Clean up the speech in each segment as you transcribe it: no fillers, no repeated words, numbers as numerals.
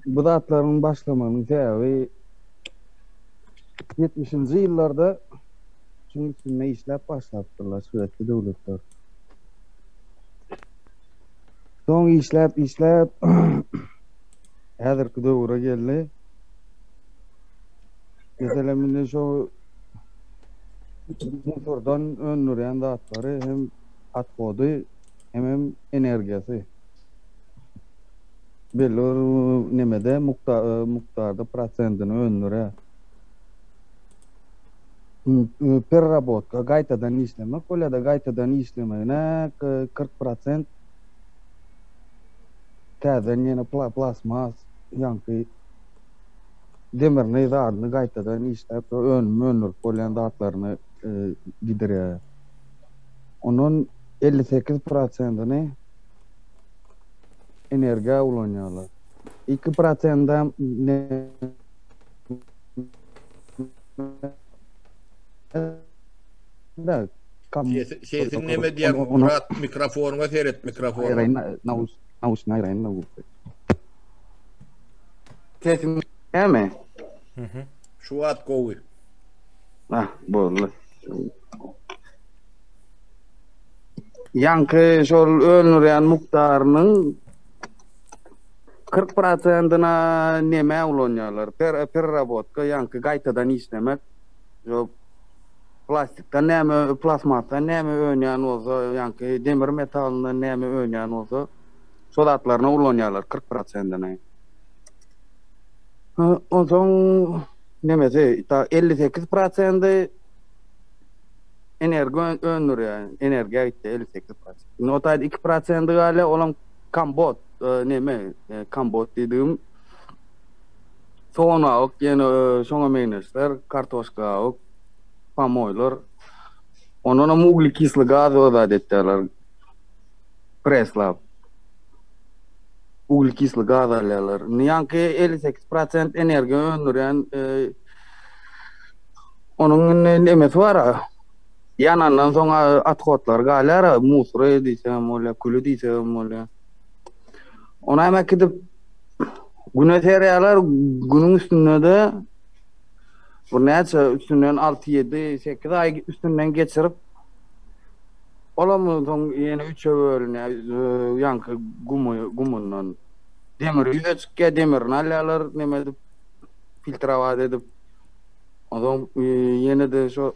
Bu zatlaryň başlamagynyň sebäbi 70-nji ýyllarda şunuň üstünde işläp başlapdyrlar Şwesiýa döwletler. Soň işläp işläp häzirki döwre geldi. Meselem indi şu musordan öndürýän zatlary hem othody hemem energiýasy belli bir nemede mukdarda prosentini öndürýär. Pererabotka gaýtadan işlemek bolýar-da, gaýtadan işlemegine 40% täzeden ýene plastmas ýaňky demirini zadyny gaýtadan işläp önüm öndürip bolýan zatlaryny gidirýär. Ondan 58 prosentini energiýa ulanýarlar. 2 prosendem Sesiň neme diýýär Murat mikrofonyňa seret mikrofonyňa. Nauşny aýraýyn da Sesim näme? Şu wagt gowy. Ah, boldy. Ýaňky şol öndürýän mukdarynyň 40 prosentine neme ulanýarlar? Per pererabotka, ýaňky gaýtadan işlemek. Şo plastikden näme, plastmasdan näme önýän bolsa, ýaňky demir metalyndan näme önýän bolsa, şo zatlaryna ulanýarlar 40 prosentini. Onsoň nemesi, ta 58 prosendi energiýa öndürýär. Energiýa gitdi 58 prosent. Indi o taýda 2 prosendi galýar, olam kombot, neme, kombot diýdigim sogan gabyk, ýene şoňa meňzeşler, kartoşka gabyk, pomoýlar. Ondanam uglekisly gaz o zat etýärler. Preslap. Uglekisly gaz alýarlar. Indi ýaňky 58 prosent energiýa öndürýän onuň indi nemesi bar-a. Ýanandan soň othodlar galýar-a, musory diýsegem bolýar, küli diýsegem bolýar. Ony hem äkidip güne serýärler, günüň üstünde-de bir näçe üstünden 6, 7, 8 aý üstünden geçirip olam soň ýene üçe bölünýär, ýaňky gumy, gumundan. Demir ýüze çykýar, demirini alýarlar, neme edip, filtrawat edip. Onsoň ýene-de şo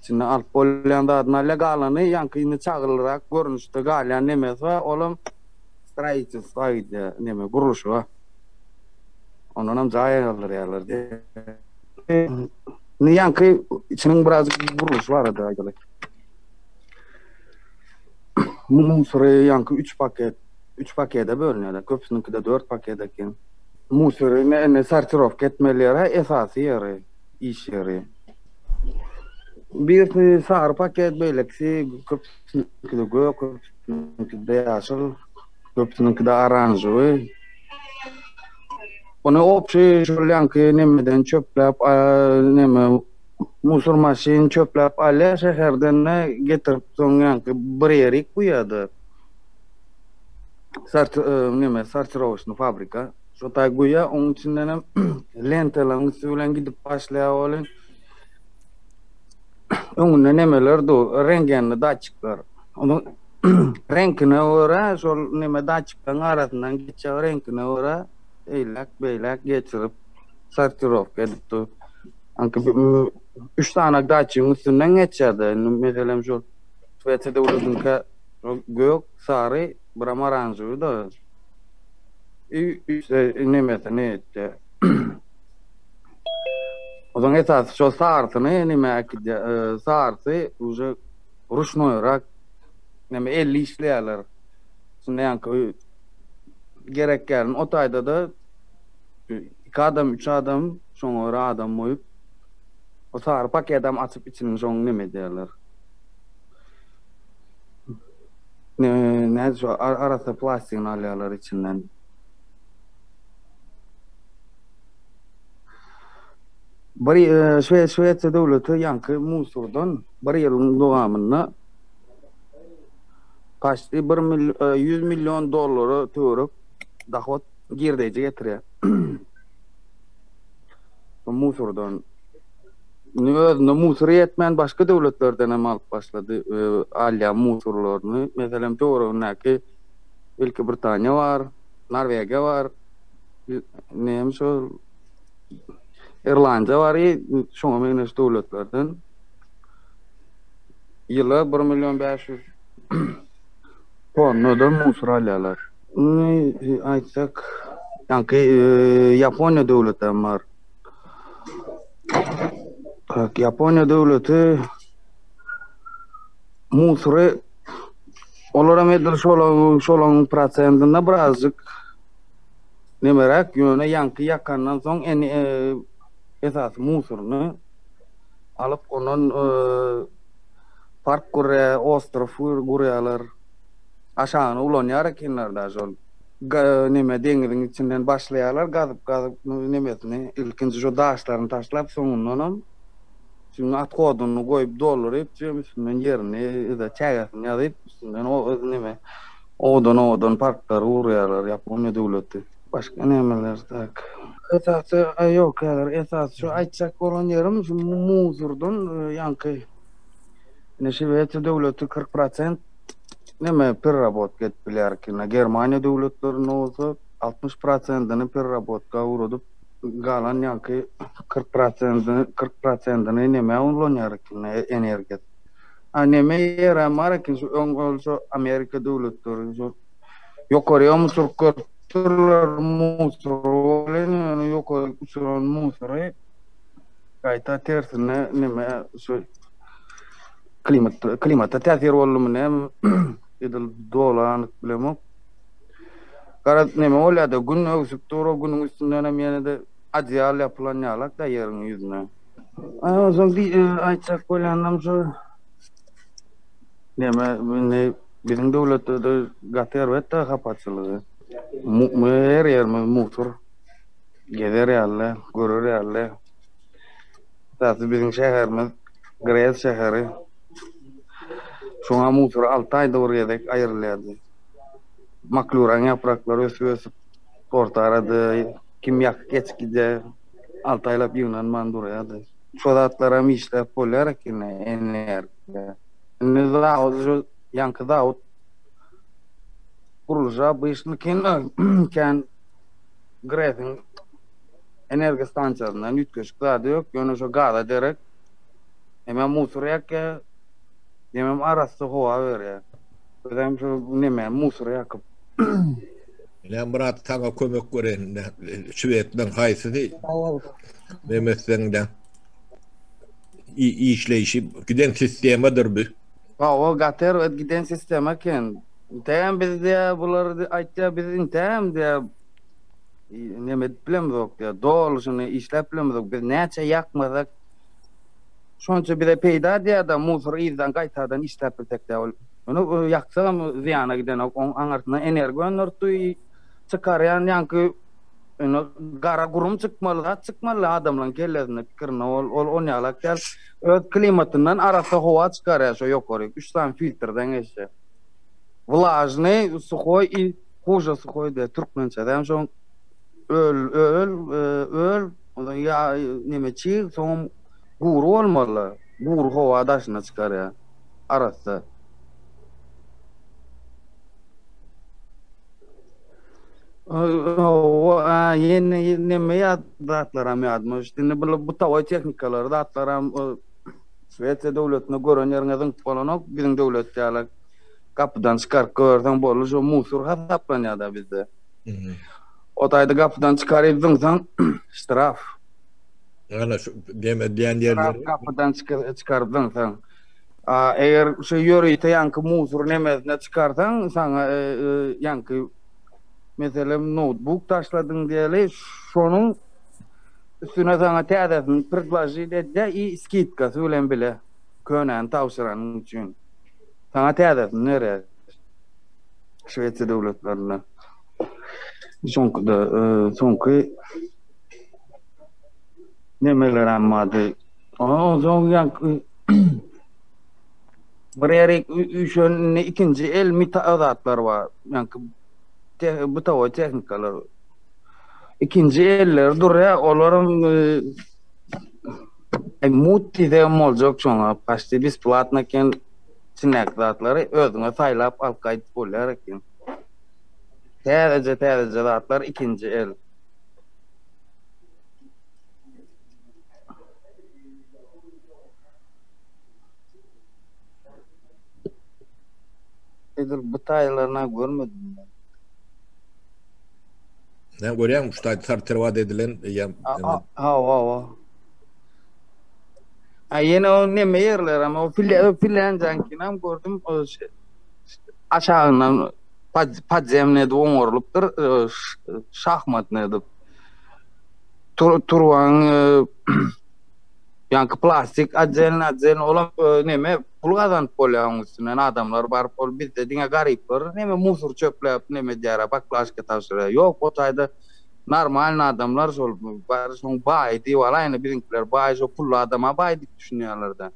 içinde alyp bolýan zadyny alýar, galany ýaňky indi çagylrak görnüşde galýan nemesi bar, olam stroitelstwa gidýär, neme, gurluşyga. Ondanam jaý aldyrýarlar. Indi ýaňky içiniň biraz gurluşy barada aýdaly. Musury ýaňky üç paket, üç pakete bölünýär. Köpüsiniňkide dört paket eken. Musury indi sortirowka etmeli ýeri, esasy ýeri, iş ýeri. Birisi sary paket, beýlekisi köpüsiniňkide gök, köpüsiniňkide ýaşyl, köpüsiniňkide oranžewy. Ony obşi şol ýaňky nemeden çöpläp, neme musor maşyn çöpläp alýar şäherden-de getirip soň ýaňky bir ýerik guýýar-da. Sort neme sortirowoçnyý fabrika. Şo taý guýýar, onuň içindenem lentalaryň üsti bilen gidip başlaýar welin öňünde nemeler dur, rentgenli datçikler. Onuň reňkine görä şol neme datçikleriň arasyndan geçýär, reňkine görä eýläk beýläk geçirip sortirowka edip dur. Anki üç sany datçigiň üstünden geçýär-de. Indi meselem şol Şwesiýa döwletiňkä gök, sary, biram oranžewy-da. Üç nemesini etdi. Onuň esasy şol sarysyny neme äkidýär, sarysy uje ruşnoýrak neme elli işleýärler. Şunda ýaňky gerek ýerini o taýda-da iki adam, üç adam şoňa görä adam goýup o sary pakedam açyp içini şoň neme edýärler. Näde şo arassa plastigini alýarlar içinden. Bir Şwesiýa döwleti ýaňky musurdan bir ýylyň dowamynda paçti bir 100 million dollara töwerek dohod girdeji getirýär. Musurdan. Indi özünde musur ýetmän başga döwletlerden hem alyp başlady alýan musurlaryny. Meselem töweregindäki Belki Britaniýa bar, Norwegiýa bar, näme şol Irlandiýa bar, şoňa meňzeş döwletlerden ýyla 1 million 500 tonnadan musur alýarlar. Indi aýtsak, ýaňky Ýaponiýa döwletem bar. Tak, Ýaponiýa döwleti musury olaram edil şolaň şolaň prosentinde birazjyk nemeräk, ýöne ýaňky ýakandan soň eni esasy musuryny alyp ondan park gurýar, ostrow gurýarlar. Aşagyny ulanýar ekenler-dä şol. Neme deňiziň içinden başlaýarlar gazyp gazyp nemesini ilkinji şo daşlaryny taşlap soňundanam şuny othodyny goýup dolduryp jüýem üstünden ýerini yza çägesini ýazyp üstünden neme owadan owadan parklary gurýarlar Ýaponiýa döwleti. Başga nemeler tak. Esasy ýok häzir esasy şu aýtjak bolan ýerim şu muzurdan ýaňky ine Şwesiýa döwleti 40 prosent Neme pererabotka edip bilýär ekeni. Germaniýa döwletlerinde bolsa 60 prosentini pererabotka ugradyp, galan ýaňky 40 prosentini 40 prosentini nämä ulanýar ekeni energiýa. A neme ýerem bar eken şu öň ol şu Amerika döwletleri şu ýokaryam uçuryp görüpdirler musory welin ýöne ýokary uçuran musory gaýta tersine neme şu Klimat klimata täsir boldumy näme edil doly anyk bilemok. Garaz neme bolýada gün öwsüp dur o günüň üstündenem ýene-de adyýal ýapylan ýalak-da ýeriň ýüzüne. Onsoň aýtjak bolýanam şu neme indi biziň döwletde-de gaty erbet-de hapaçylygy. Her ýerimiz mugtur. Gezer ýaly, görer ýaly. Esasy biziň şäherimiz Grez şäheri. Şoňa musur alty aýda bir gezek aýrylýardy. Makluraň ýapraklary ösüp-ösüp orta arada kim ýakyp geçip gidýär, alty aýlap ýygnanman durýardy. Şo zatlaram işläp bolýar eken energiýa. Indi zawod şu ýaňky zawod gurluşa bu işini kän Greziň Energiýa stansiýasyndan üýtgeşik zady ýok, ýöne şo gaza derek hemem musor ýakýar, hemem arassa howa berýär. Bizem şo neme musor ýakyp. Ine Myrat saňa kömek bereýin şwedleň haýsysy neme etseňde işleýşi giden sistemadyr bu. Hawa gaty erbet giden sistema eken. Intägem biz diýä bular aýtýa biz intägem diýä neme edip bilemizok diýýär. Doly şuny işläp bilemizok. Biz näçe ýakmasak şonça bize peýda diýýär-de, musor yzdan gaýtadan işläp bilsek diýýär. Ol ýöne ýaksagam zyýana gidenok. Oň aňyrsyndan energiýa öndürtdi. Çykarýan ýaňky ýöne gara gurum çykmaly, zat çykmaly adamlaryň kellesinde pikirinde ol ol onýalak däl. Öz klimatyndan arassa howa çykarýar şo ýokaryk. Üç sany filtrden geçýär. Wlažnyý, suhoý i Huža suhoý diýýär türkmençede hem şoň öl öl öl ondan ýa neme çig soňam gury bolmaly gury howa daşyna çykarýar arassa. Hawa ýene neme ýat zatlaram ýadyma düşdi indi bu butawoý tehnikalary zatlaram Şwesiýa döwletinde gören ýeriňe zyňyp bolanok biziň döwlet ýaly Gapydan çykaryp goýberseň boldy, şo musur hasaplanýar-da bizde. O taýda gapydan çykaryp zyňsaň, ştraf. Ýöne şu deme diýen ýerleri. Gapydan çykaryp zyňsaň. A eger şu ýörite ýaňky musur nemesine çykarsaň, saňa e, e, ýaňky meselem noutbuk taşladyň diýeli, şonuň üstüne saňa täzesini predložit edýär i skidkasy bilen bile könäni tabşyranyň üçin. Saňa täzesini berýär. Şwesiýa döwletlerinde. Soňky-da, e, soňky nemelerem bardy. Onsoň ýaňky bir ýeri üýşen ikinji el mita zatlar bar. Ýaňky butawoý tehnikalar. Ikinji elleri durýar, olaram e, Aý mut diýsegem boljak şoňa paçti besplatno eken içindäki zatlary özüňe saýlap alyp gaýdyp bolýar eken. Täzeje täzeje zatlar ikinji el. Edil bu taýlaryna görmedim men. Näme görýäňmi şu taýda sortirowat edilen eýýäm. Hawa hawa. A ýene o neme ýerler hem o Finlýandiýaňkynam gördüm o aşagyndan podzemny edip oňarylypdyr şahmatny edip. Turbaň ýaňky plastik otdelno otdelno olam neme pul gazanyp bolýar oň üstünden adamlar baryp ol bizde diňe garyplar neme musur çöpläp neme edýär baklaşka tabşyrýar ýok o taýda normalny adamlar şol bar şoň baý diýip alaýyn biziňkiler baý şo pully adama baý diýip düşünýärlerde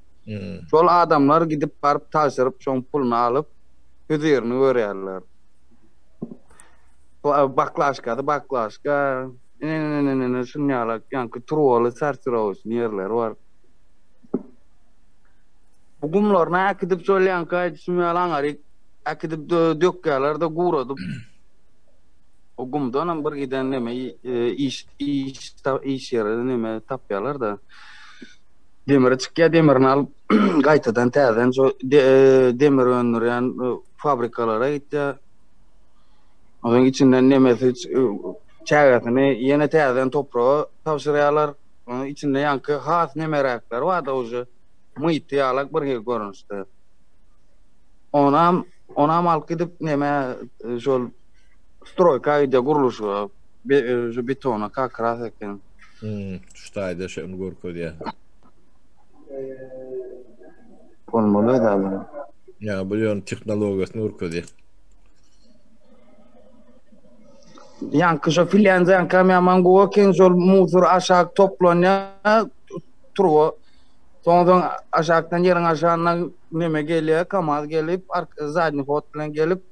şol adamlar gidip baryp tabşyryp şoň puluny alyp hözirini görýärler baklaşkasy baklaşka ine şuny ýaly ýaňky turbaly sortirowoçnyý ýerleri bar. Bu gumlaryny äkidip şol ýaňky aýdyşym ýaly aňaryk äkidip dökýärler-de guradyp. O gumdanam bir giden neme iş iş iş ýeri neme tapýarlar-da. Demiri çykýar, demirini alyp gaýtadan täzeden şo demir öndürýän fabrikalara gitýär. Onuň içinden nemesi çägesini ýene täzeden topraga tabşyrýarlar. Onuň içinde ýaňky has nemeräkleri bar-da uje myýty ýalak bir hili görnüşde. Onam onam alyp gidip neme şol stroýka gidýär gurluşyga. Şu betona kak ras eken. Hmm, şu taýda şony görkezýär. Bolmaly da. Ýa bu ýöne tehnologiýasyny görkezýär. Ýaňky şo Finlýandiýaňkam ýaman gowy eken, şol musor aşak toplanýar, turba. Soň-soň aşakdan ýeriň aşagyndan neme gelýär, KAMAZ gelip, zadniý hod bilen gelip,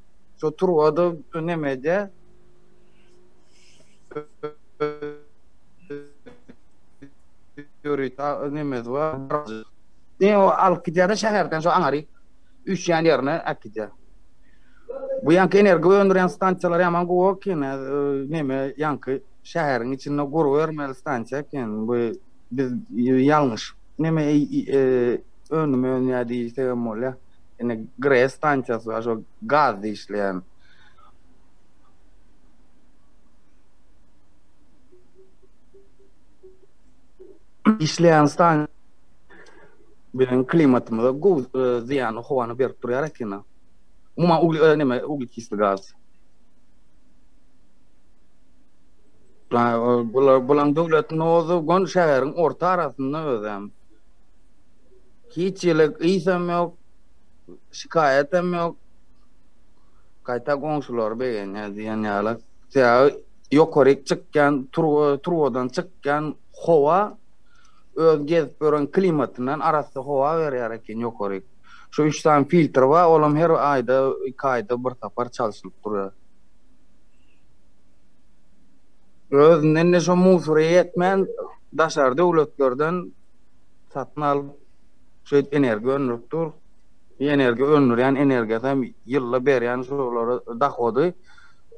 şo turbada neme edýär. Ýörite nemesi bar. Diňe o alyp gidýär-de şäherden şo aňaryk üýşýän ýerine äkidýär. Bu ýaňky energiýa öndürýän stansiýalar ýaman gowy eken. Neme ýaňky şäheriň içinde gurubermeli stansiýa eken. Bu biz ýalňyş neme önüm önýär diýsegem bolýar. Ine GRES stansiýasy bar şo gazda işleýän. Işleýän stansiýa biziň klimatymyza gowy zyýanly howany berip durýar eken. Umuman ugl e, neme uglekisli gaz. Bular bulaň döwletiniň ozi gon şäheriň orta arasynda özem. Hiç ýele ysam ýok, şikaýatam ýok. Gaýta goňşulary begenýär diýen ýaly. Sebäbi ýokaryk çykýan turba turbadan çykýan howa öz gezip ýören klimatyndan arassa howa berýär eken ýokaryk. Şu üç sany filtr bar, olam her aýda, iki aýda bir sapar çalşylyp durýar. Özünden-de şo musory ýetmän daşary döwletlerden satyn alyp şeýdip energiýa öndürip dur. Energiýa öndürýän energiýasy hem ýylda berýän şolara dohody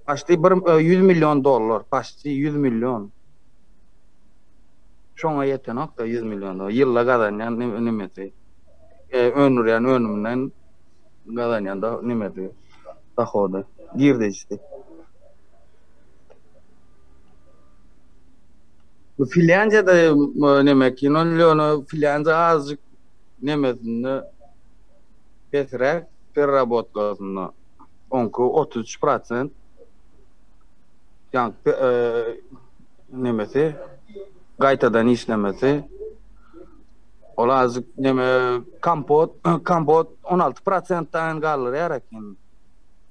paçti bir 100 million dollar, paçti 100 million. Şoňa ýetenok-da 100 million dollar ýylda gazanýan nemesi. Öndürýän önüminden gazanýan da nemesi, dohody, girdejisi. Bu Finlýandiýada neme kino, ýöne Finlýandiýa azajyk nemesinde pesräk pererabotkasynda. Oňky 33 prosent. Ýaňky nemesi gaýtadan işlemesi. Ol azajyk neme kompot, kompot 16 prosentden galdyrýar eken.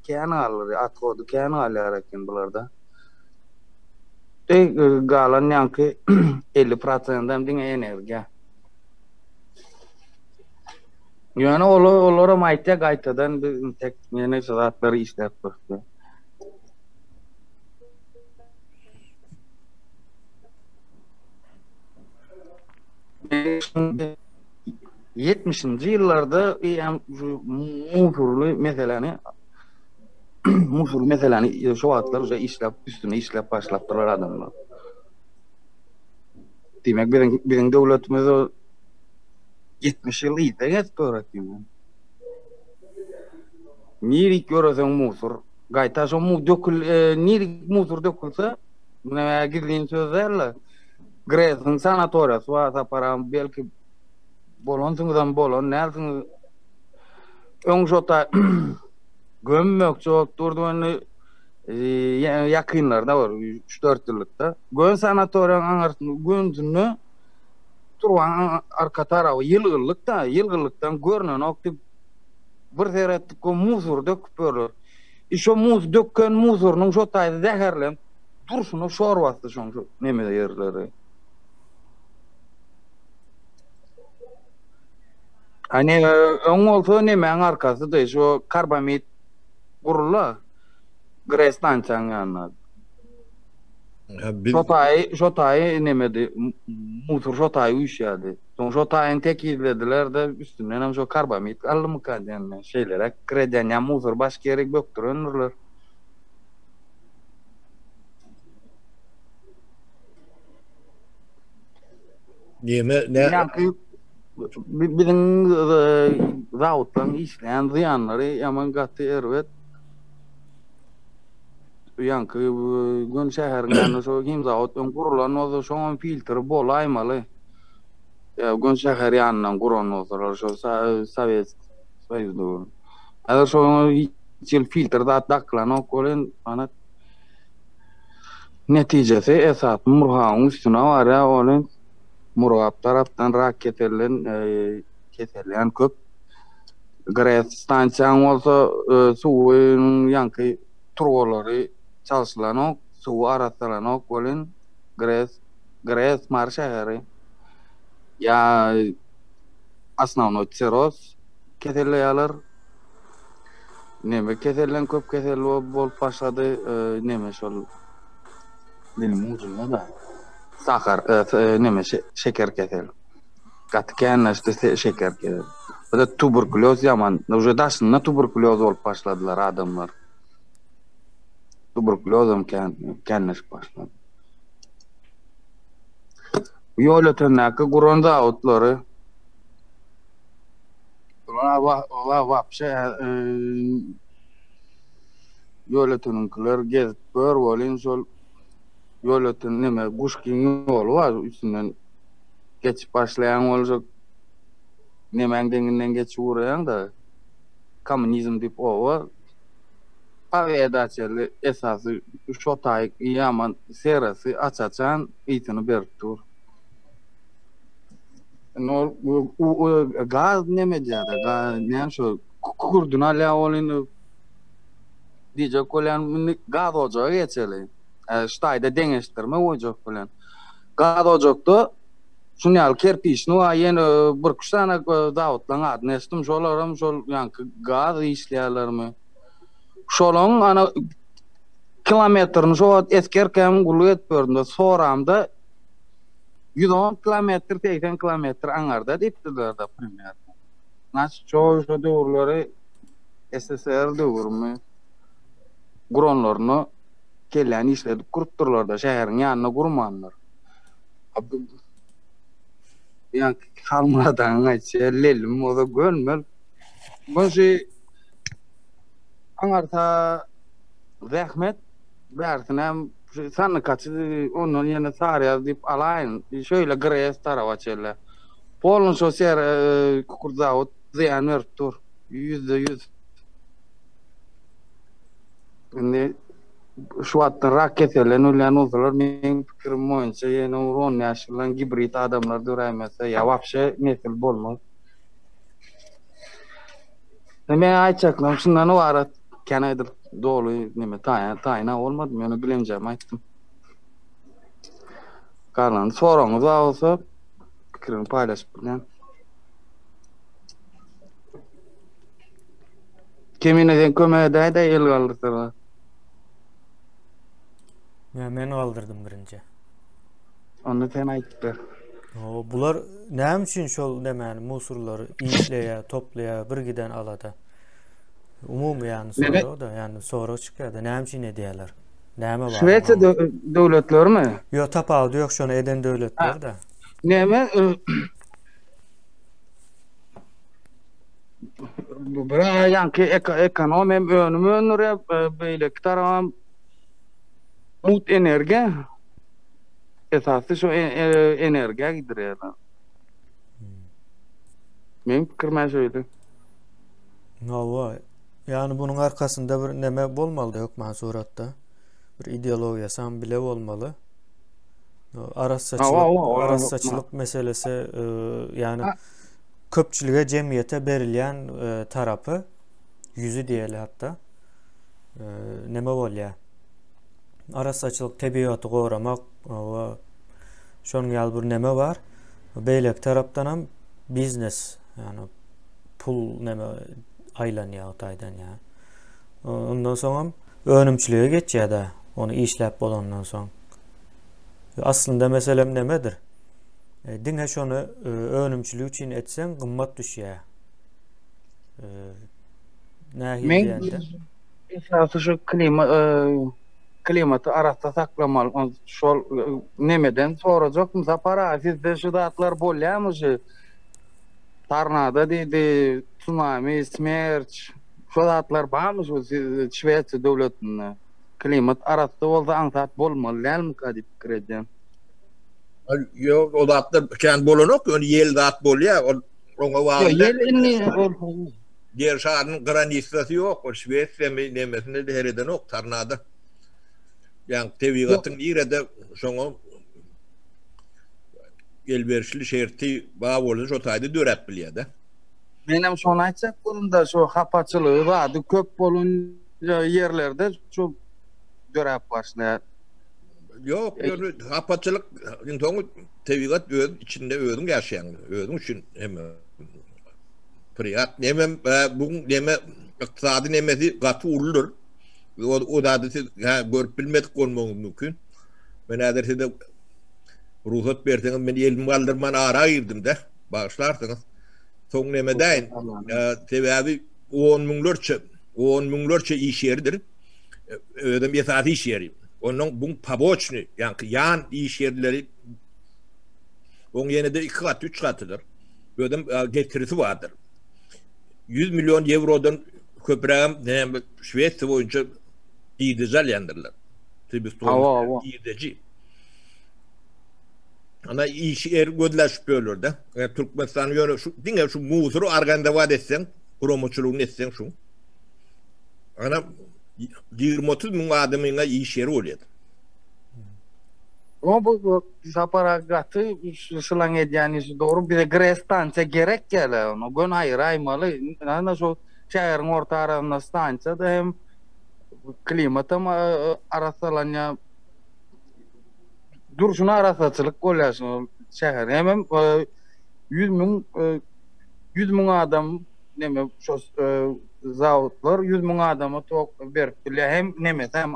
Kän galdyrýar, othody kän galýar eken bularda. De galan ýaňky 50 prosent hem diňe energiýa. Ýöne olar olaram aýtýar gaýtadan biz intek ýene şu zatlary işläp görüp. 70-nji ýyllarda eýýäm şu musurly meseläni musurly meseläni şo wagtlar uje işläp üstünde işläp başlapdyrlar adamlar. Diýmek biziň biziň döwletimiz o 70 ýyl yzda gezip ýör Nirik ýöreseň musur. Gaýta şo mu dökül e, nirik musur dökülse, näme gizlin söz däl-de. Gresiň sanatoriýasy bar Sapar agam belki bolansyňyzam bolan dälsiňiz. Öň şo ta gömmekçi bolup durdy indi e, ýakynlarda bir 3-4 ýyllykda. Gön sanatoriýanyň aňyrsyny gönsünde turban arka taraby ýylgynlyk-da, ýylgynlykdan görnenok diýip bir seretdik o musur döküp ýörler. E şo mus döken musurynyň şo taýda zäherlenip durşuna şor basdy şoň şu neme ýerleri. Hani öň bolsa nemäň arkasydy şo karbamid gurula GRES stansiýanyň ýanynda. Ha biz Şo taýy şo taýy nemedi musur şo taýy üýşýärdi. Soň şo taýyny tekizlediler-de üstündenem şo karbamid galdymyka diýen men şeýleräk pikir edýän ýa musur başga ýere bökdürendirler. Neme ne Ýaňky biziň zawodlaryň işleýän zyýanlary ýaman gaty erbet. Ýaňky gün şäheriň ýanynda şo himzawod öň gurulan bolsa şoňam filtri bolaýmaly. Ýa gün şäher ýanyndan guran bolsalar şo sowet soýuz döwri. Häzir şoňa hiç hili filtr zat dakylanok welin ana netijesi esasy Murgabyň üstüne barýar ony Murgap tarapdan rak keselden keselýän köp. GRES stansiýaň bolsa suwynyň ýaňky turbalary çalşylanok, suwy arassalanok welin GRES GRES Mary şäheri ýa osnownoý siroz keselleýärler. Neme keselden köp kesel bolup başlady, neme şol diliň ujunda-da sahar neme şeker kesel. Gaty känleşdi şeker kesel. Bir-de tuberkulýoz ýaman, uje daşynda tuberkulýoz bolup başladylar adamlar. Tuberkulýozam kän känleşip başlady. Bu Ýolötendäki guran zawodlary wapşe Ýolöteniňkiler gezip gör welin şol Ýolöten neme Guşgyň ýoly bar üstünden geçip başlaýaň boljak nemäň deňinden geçip ugraýaň-da kommunizm diýip oba Pobeda çenli esasy şo taýyk ýaman serasy aç-açan ysyny berip dur. Indi ol gaz neme edýär-de, gaz näme şo kükürdini alýar ol indi diýjek bolýan indi gaz ojaga geçeli. Şu taýda deňeşdirme goýjak bolýan. Gaz ojakda şuny ýaly kerpiçni bar ýene bir üç sany zawodlaryň adyny eşitdim. Şolaram şol ýaňky gaz işleýärlermi? Şolaň ana kilometrini şo wagt esgerkäm gulluk edip ýördüm-de soramda 110 kilometr, 80 kilometr aňarda diýipdirler-de primerno. Znaçit şo şo döwürleri SSR döwürmi guranlaryna kelläni işledip gurupdyrlar-da, şäheriň ýanyna gurmandyr. Ýaňky Halmyrat agaň aýtşy lellim bolsa gönmel. Bu şu aňarsa zähmet bärsinem şu sandykaçy ondan ýene Saryýaz diýip alaýyn. Şöýle GRES taraba çenli. Polny şo ser kükürt zawod zyýan berip dur. 100%. Indi şu wagtdan rak keselden ölýän bolsalar, meň pikirim boýunça ýene bir 15 ýyldan gibrid adamlar döräýmese ýa wapşe nesil bolmaz. Men aýtjaklarym şundan ybarat. Kän aýdyp doly neme taýyn taýyna bolmadym, ýöne bilenjämi aýtdym. Galany soragyňyz bar bolsa pikirimi paýlaşyp bilýän. Kemine sen kömek edäý-de el galdyrsalar. Ýa men galdyrdym birinji. Onda sen aýdyp ber. Hawa, bular näme üçin şol nemäni musurlary işleýär, toplaýar bir giden alada? Umumy ýagny sorag-da, ýagny sorag çykýar-da, näme üçin edýärler? Näme bar? Şwesiýa döwletlerimi? Ýok, tapawudy ýok şony eden döwletler-de. Näme? Bu bir ýaňky ekonom hem önüm öndürýär, beýleki tarabam mugt energiýa. Esasy şu energiýa gidirýärler. Meň pikirim şeýle. Hawa. Ýagny bunuň arkasynda bir neme bolmalydy hökman suratda. Bir ideologiýasam bile bolmaly. Arassaçylyk, arassaçylyk meselesi, e, ýagny köpçülige, jemgyýete berilýän e, tarapy ýüzi diýeli hatda. E, neme bolýar? Arassaçylyk, tebigaty goramak, we şonuň ýaly bir neme bar. Beýleki tarapdanam biznes, ýagny pul neme aýlanýar o taýdan ýa. Ondan soňam önümçilige geçýär-de, ony işläp bolandan soň. Aslynda meselem nemedir? E, diňe şony e, önümçilik üçin etseň gymmat düşýär. E, nähili diýende? Esasy şu klima klimaty arassa saklamaly. Şol nemeden sorajakdym Sapar aga sizde şu zatlar bolýamy şu tornado diýdi, tsunami, smerç şo zatlar barmy şu siz Şwesiýa döwletinde? Klimat arassa bolsa aňsat bolmaly dälmika diýip pikir edýän. Ýok, o zatlar kän bolanok, ýöne ýel zat bolýar, ol oňa bagly. Ýel indi ol Ýer şarynyň granisasy ýok, ol Şwesiýamy nemesinde-de heredenok, tornado. Ýagny tebigatyň nirede şoňa elwerişli şerti bar bolsa şo taýda döräp bilýär-de. Menem şony aýtjak boldum-da, şo hapaçylygy zady köp bolan ýerlerde şo döräp başlaýar. Ýok, ýöne hapaçylyk soňy tebigat öz içinde özüň ýaşaýaň, özüň üçin hem Priýat nemem bu neme ykdysady nemesi gaty uludyr. O, o zady siz ha, görüp bilmedik bolmagyňyz mümkin. Men häzir size rugsat berseňiz men elimi galdyrman ara girdim-de. Bagyşlarsyňyz. Soň neme däýin. Sebäbi on müňlerçe, on müňlerçe iş ýeridir. Özem esasy iş ýeri. Ondan bu poboçny, ýa-ni ýan iş ýerleri oň ýene-de 2 gat, 3 gatydyr. Özem getirisi bardyr. 100 million ýewrodan köprägem näme Şwesiýa boýunça girdeji alýandyrlar. Hawa, girdeji. Ana iş ýer gözleşip bölerde. Yani Türkmenistan ýöne şu diňe şu musury organizowat etseň, guramaçylygyny etseň şu. Ana 20-30 müň adamyňa iş ýeri bolýar. O bu Sapar aga gaty şylaň edýän işi dogry bize GRES stansiýa gerek ýaly ony göni aýyraýmaly ana şu şäheriň orta arasynda stansiýada hem klimatam arassalanýar durşuna arassaçylyk bolýar şu şäher hemem 100 müň 100 müň adam neme şu zawodlar 100 müň adama tok berip bilýär hem nemesi hem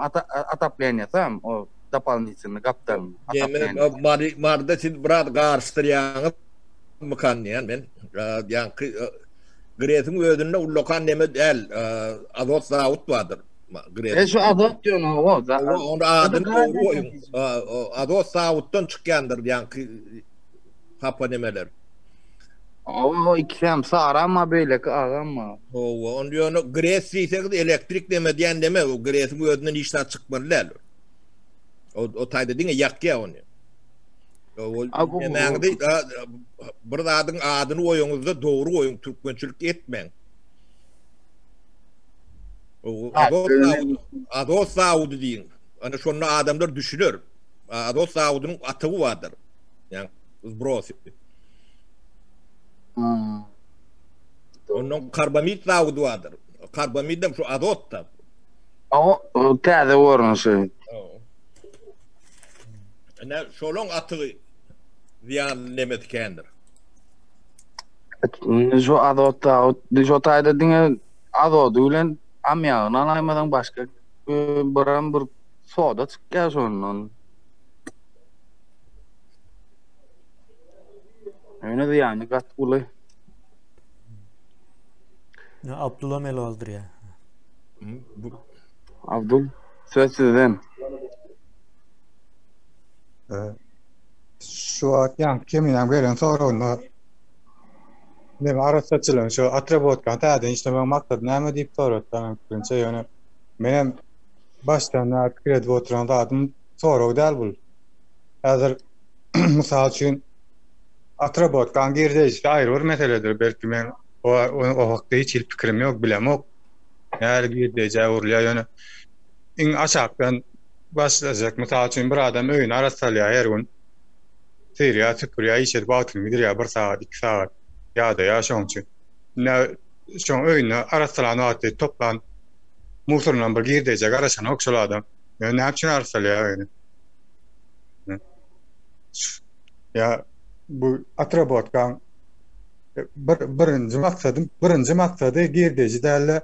otoplenýasy hem o dopolnitelny gapdalyn otoplenýasy. Mary Maryda siz biraz garyşdyrýaňyz mykan diýen men. Ýaňky Gresiň özünde ullakan neme däl, azot zawod bardyr. Gres. E şu azot diýen o. Onda adyny dogry goýuň. Azot zawoddan çykýandyr ýaňky hapa nemeler. Owo ikisem saramma beýleki agamma. Owo, onda ýöne Gres diýseňiz elektrik neme diýen neme, o Gresiň özünden hiç zat çykmaly däl. O, o taýda diňe ýakýar ony. O nemäňizi bir zadyň adyny goýuňyzda dogry goýuň, türkmençilik etmäň. O azot zawody, azot zawody diýiň. Ana şonda adamlar düşüner. Azot zawodynyň atygy bardyr. Ýa zbrosy. Hmm. Ondan karbamid zawody bardyr. Karbamidem şu azotda. O täze görnüşi. Ine şolaň atygy zyýanly nemesi kändir. Şu azot zawod, şu taýda diňe azody bilen ammiagyny alaýmasaň başga birem bir soda çykýar şondan. Ýöne zyýany gaty uly. Ýa Abdulam el galdyrýar. Abdul, söz sizden. Şu wagt ýaňky Keminäň beren soragynda neme arassaçylygyň şu atrabotkany täzeden işlemegiň maksady näme diýip sorady meniň pikirimçe ýöne menem başdan bäri pikir edip oturan zadym sorag däl bul. Häzir mysal üçin atrabotkaň girdeýjisi aýry bir meseledir belki men o o hakda hiç hili pikirim ýok bilemok. Nähili girdeýjä öwrülýär ýöne iň aşakdan başlajak mysal üçin bir adam öýüni arassalýar her gün syrýar süpürýär iş edip wagtyny gidirýär bir sagat iki sagat ýadaýar şoň üçin ine şoň öýüni arassalan wagty toplan musuryndan bir girdejä garaşanok şol adam ýöne näme üçin arassalýar öýüni ýa bu otrabotkaň bir birinji maksady birinji maksady girdeji dälde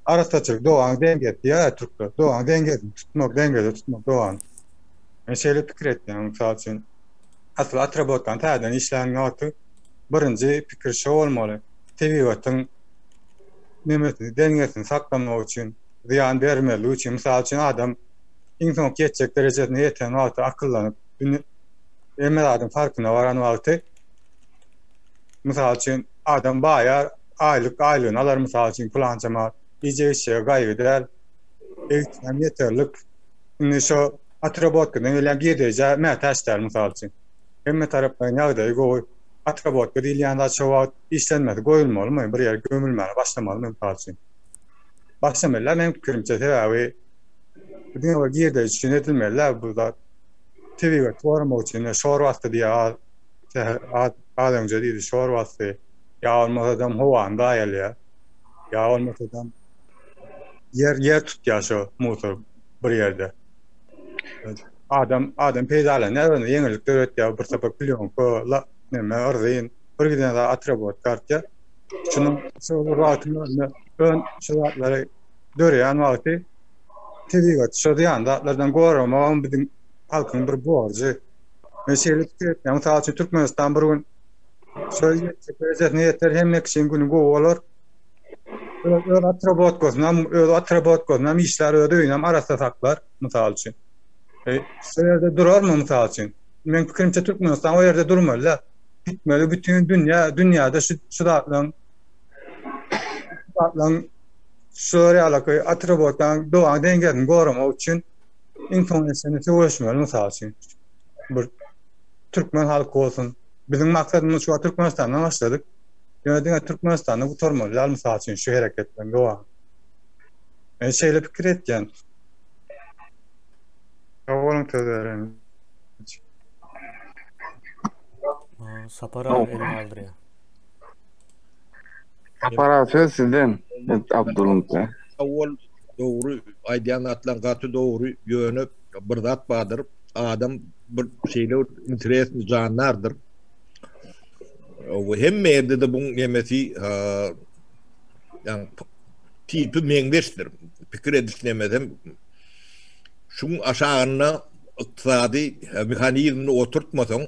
Arassaçylyk dogany deňgesi diýýär türkler. Dogany deňgesini tutmak, deňgede tutmak dogany. Men şeýle pikir etýän, mysal üçin, asyl atrabotany täzeden işlän wagty birinji pikir şo bolmaly. Tebigatyň nemesini, deňgesini saklamak üçin, zyýan bermezlik üçin, mysal üçin, adam iň soňky ýetjek derejesine ýeten wagty akyllanyp, hemme zadyň farkyna baran wagty, mysal üçin, adam baýar, aýlyk aýlygyny alar mysal üçin pylança manat iýjek içjege gaýgy däl eýtsem ýeterlik indi şo otrabotkadan gelýän girdejä mätäç däl mysal üçin hemme taraplaýyn ýagdaýy gowy otrabotka diýilýän zat şo wagt işlenmesi goýulmalymy bir ýere gömülmäne başlamalymy mysal üçin başlamalylar meniň pikirimçe sebäbi diňe bir girdeji üçin edilmeli bu zat tebigaty goramak üçin şor basdy diýýär az az öňje diýdi şor basdy Ýa bolmasadam howany zaýalaýar. Ýa bolmasadam ýer ýer tutýar şo musor bir ýerde. Adam adam peýdalanýar ony ýeňillik döretýär bir sapar plýonka, la, neme, yrzyn, bir giden zat atrabotka artýar. Şunuň şo bir wagtyň özünde ön şu zatlary döreýän wagty tebigaty şo zyýanly zatlardan goramagam biziň halkyň bir borjy. Men şeýle pikir etýän. Mysal üçin Türkmenistan bir gün Şol ýetjek derejesine ýeter, hemme kişiň güni gowy bolar. Öz, öz atrabotkasyny öz atrabotkasyny işlär, öz öýüni arassa saklar, mysal üçin. E, şu ýerde durarmy, mysal üçin? Meň pikirimçe Türkmenistan o ýerde durmaly da. Gitmeli bütün dünýä, dünýäde şu şu zatlaryň zatlaryň şu ýaly atrabotkaň dogan deňgesini goramak üçin iň soňuna çenli söweşmeli, mysal üçin. Bir türkmen halky bolsun. Biziň maksadymyz şu wagt Türkmenistandan başladyk. Ýöne diňe Türkmenistanda gutarmaly däl mysal üçin şu hereketleriň dowamy. Men şeýle pikir etýän. Sag boluň söz bereniňiz üçin. Sapar aga elini galdyrýar. Sapar aga söz sizden. Abdulyňka. Sag bol dogry aýdýan zatlaň gaty dogry ýöne bir zat bardyr adam bir şeýle bir interesny jandardyr. O hemme ýerde de buň nemesi ýa tipi meňzeşdir. Pikir ediş nemesem şuň aşagynda ykdysady mehanizmini oturtmasaň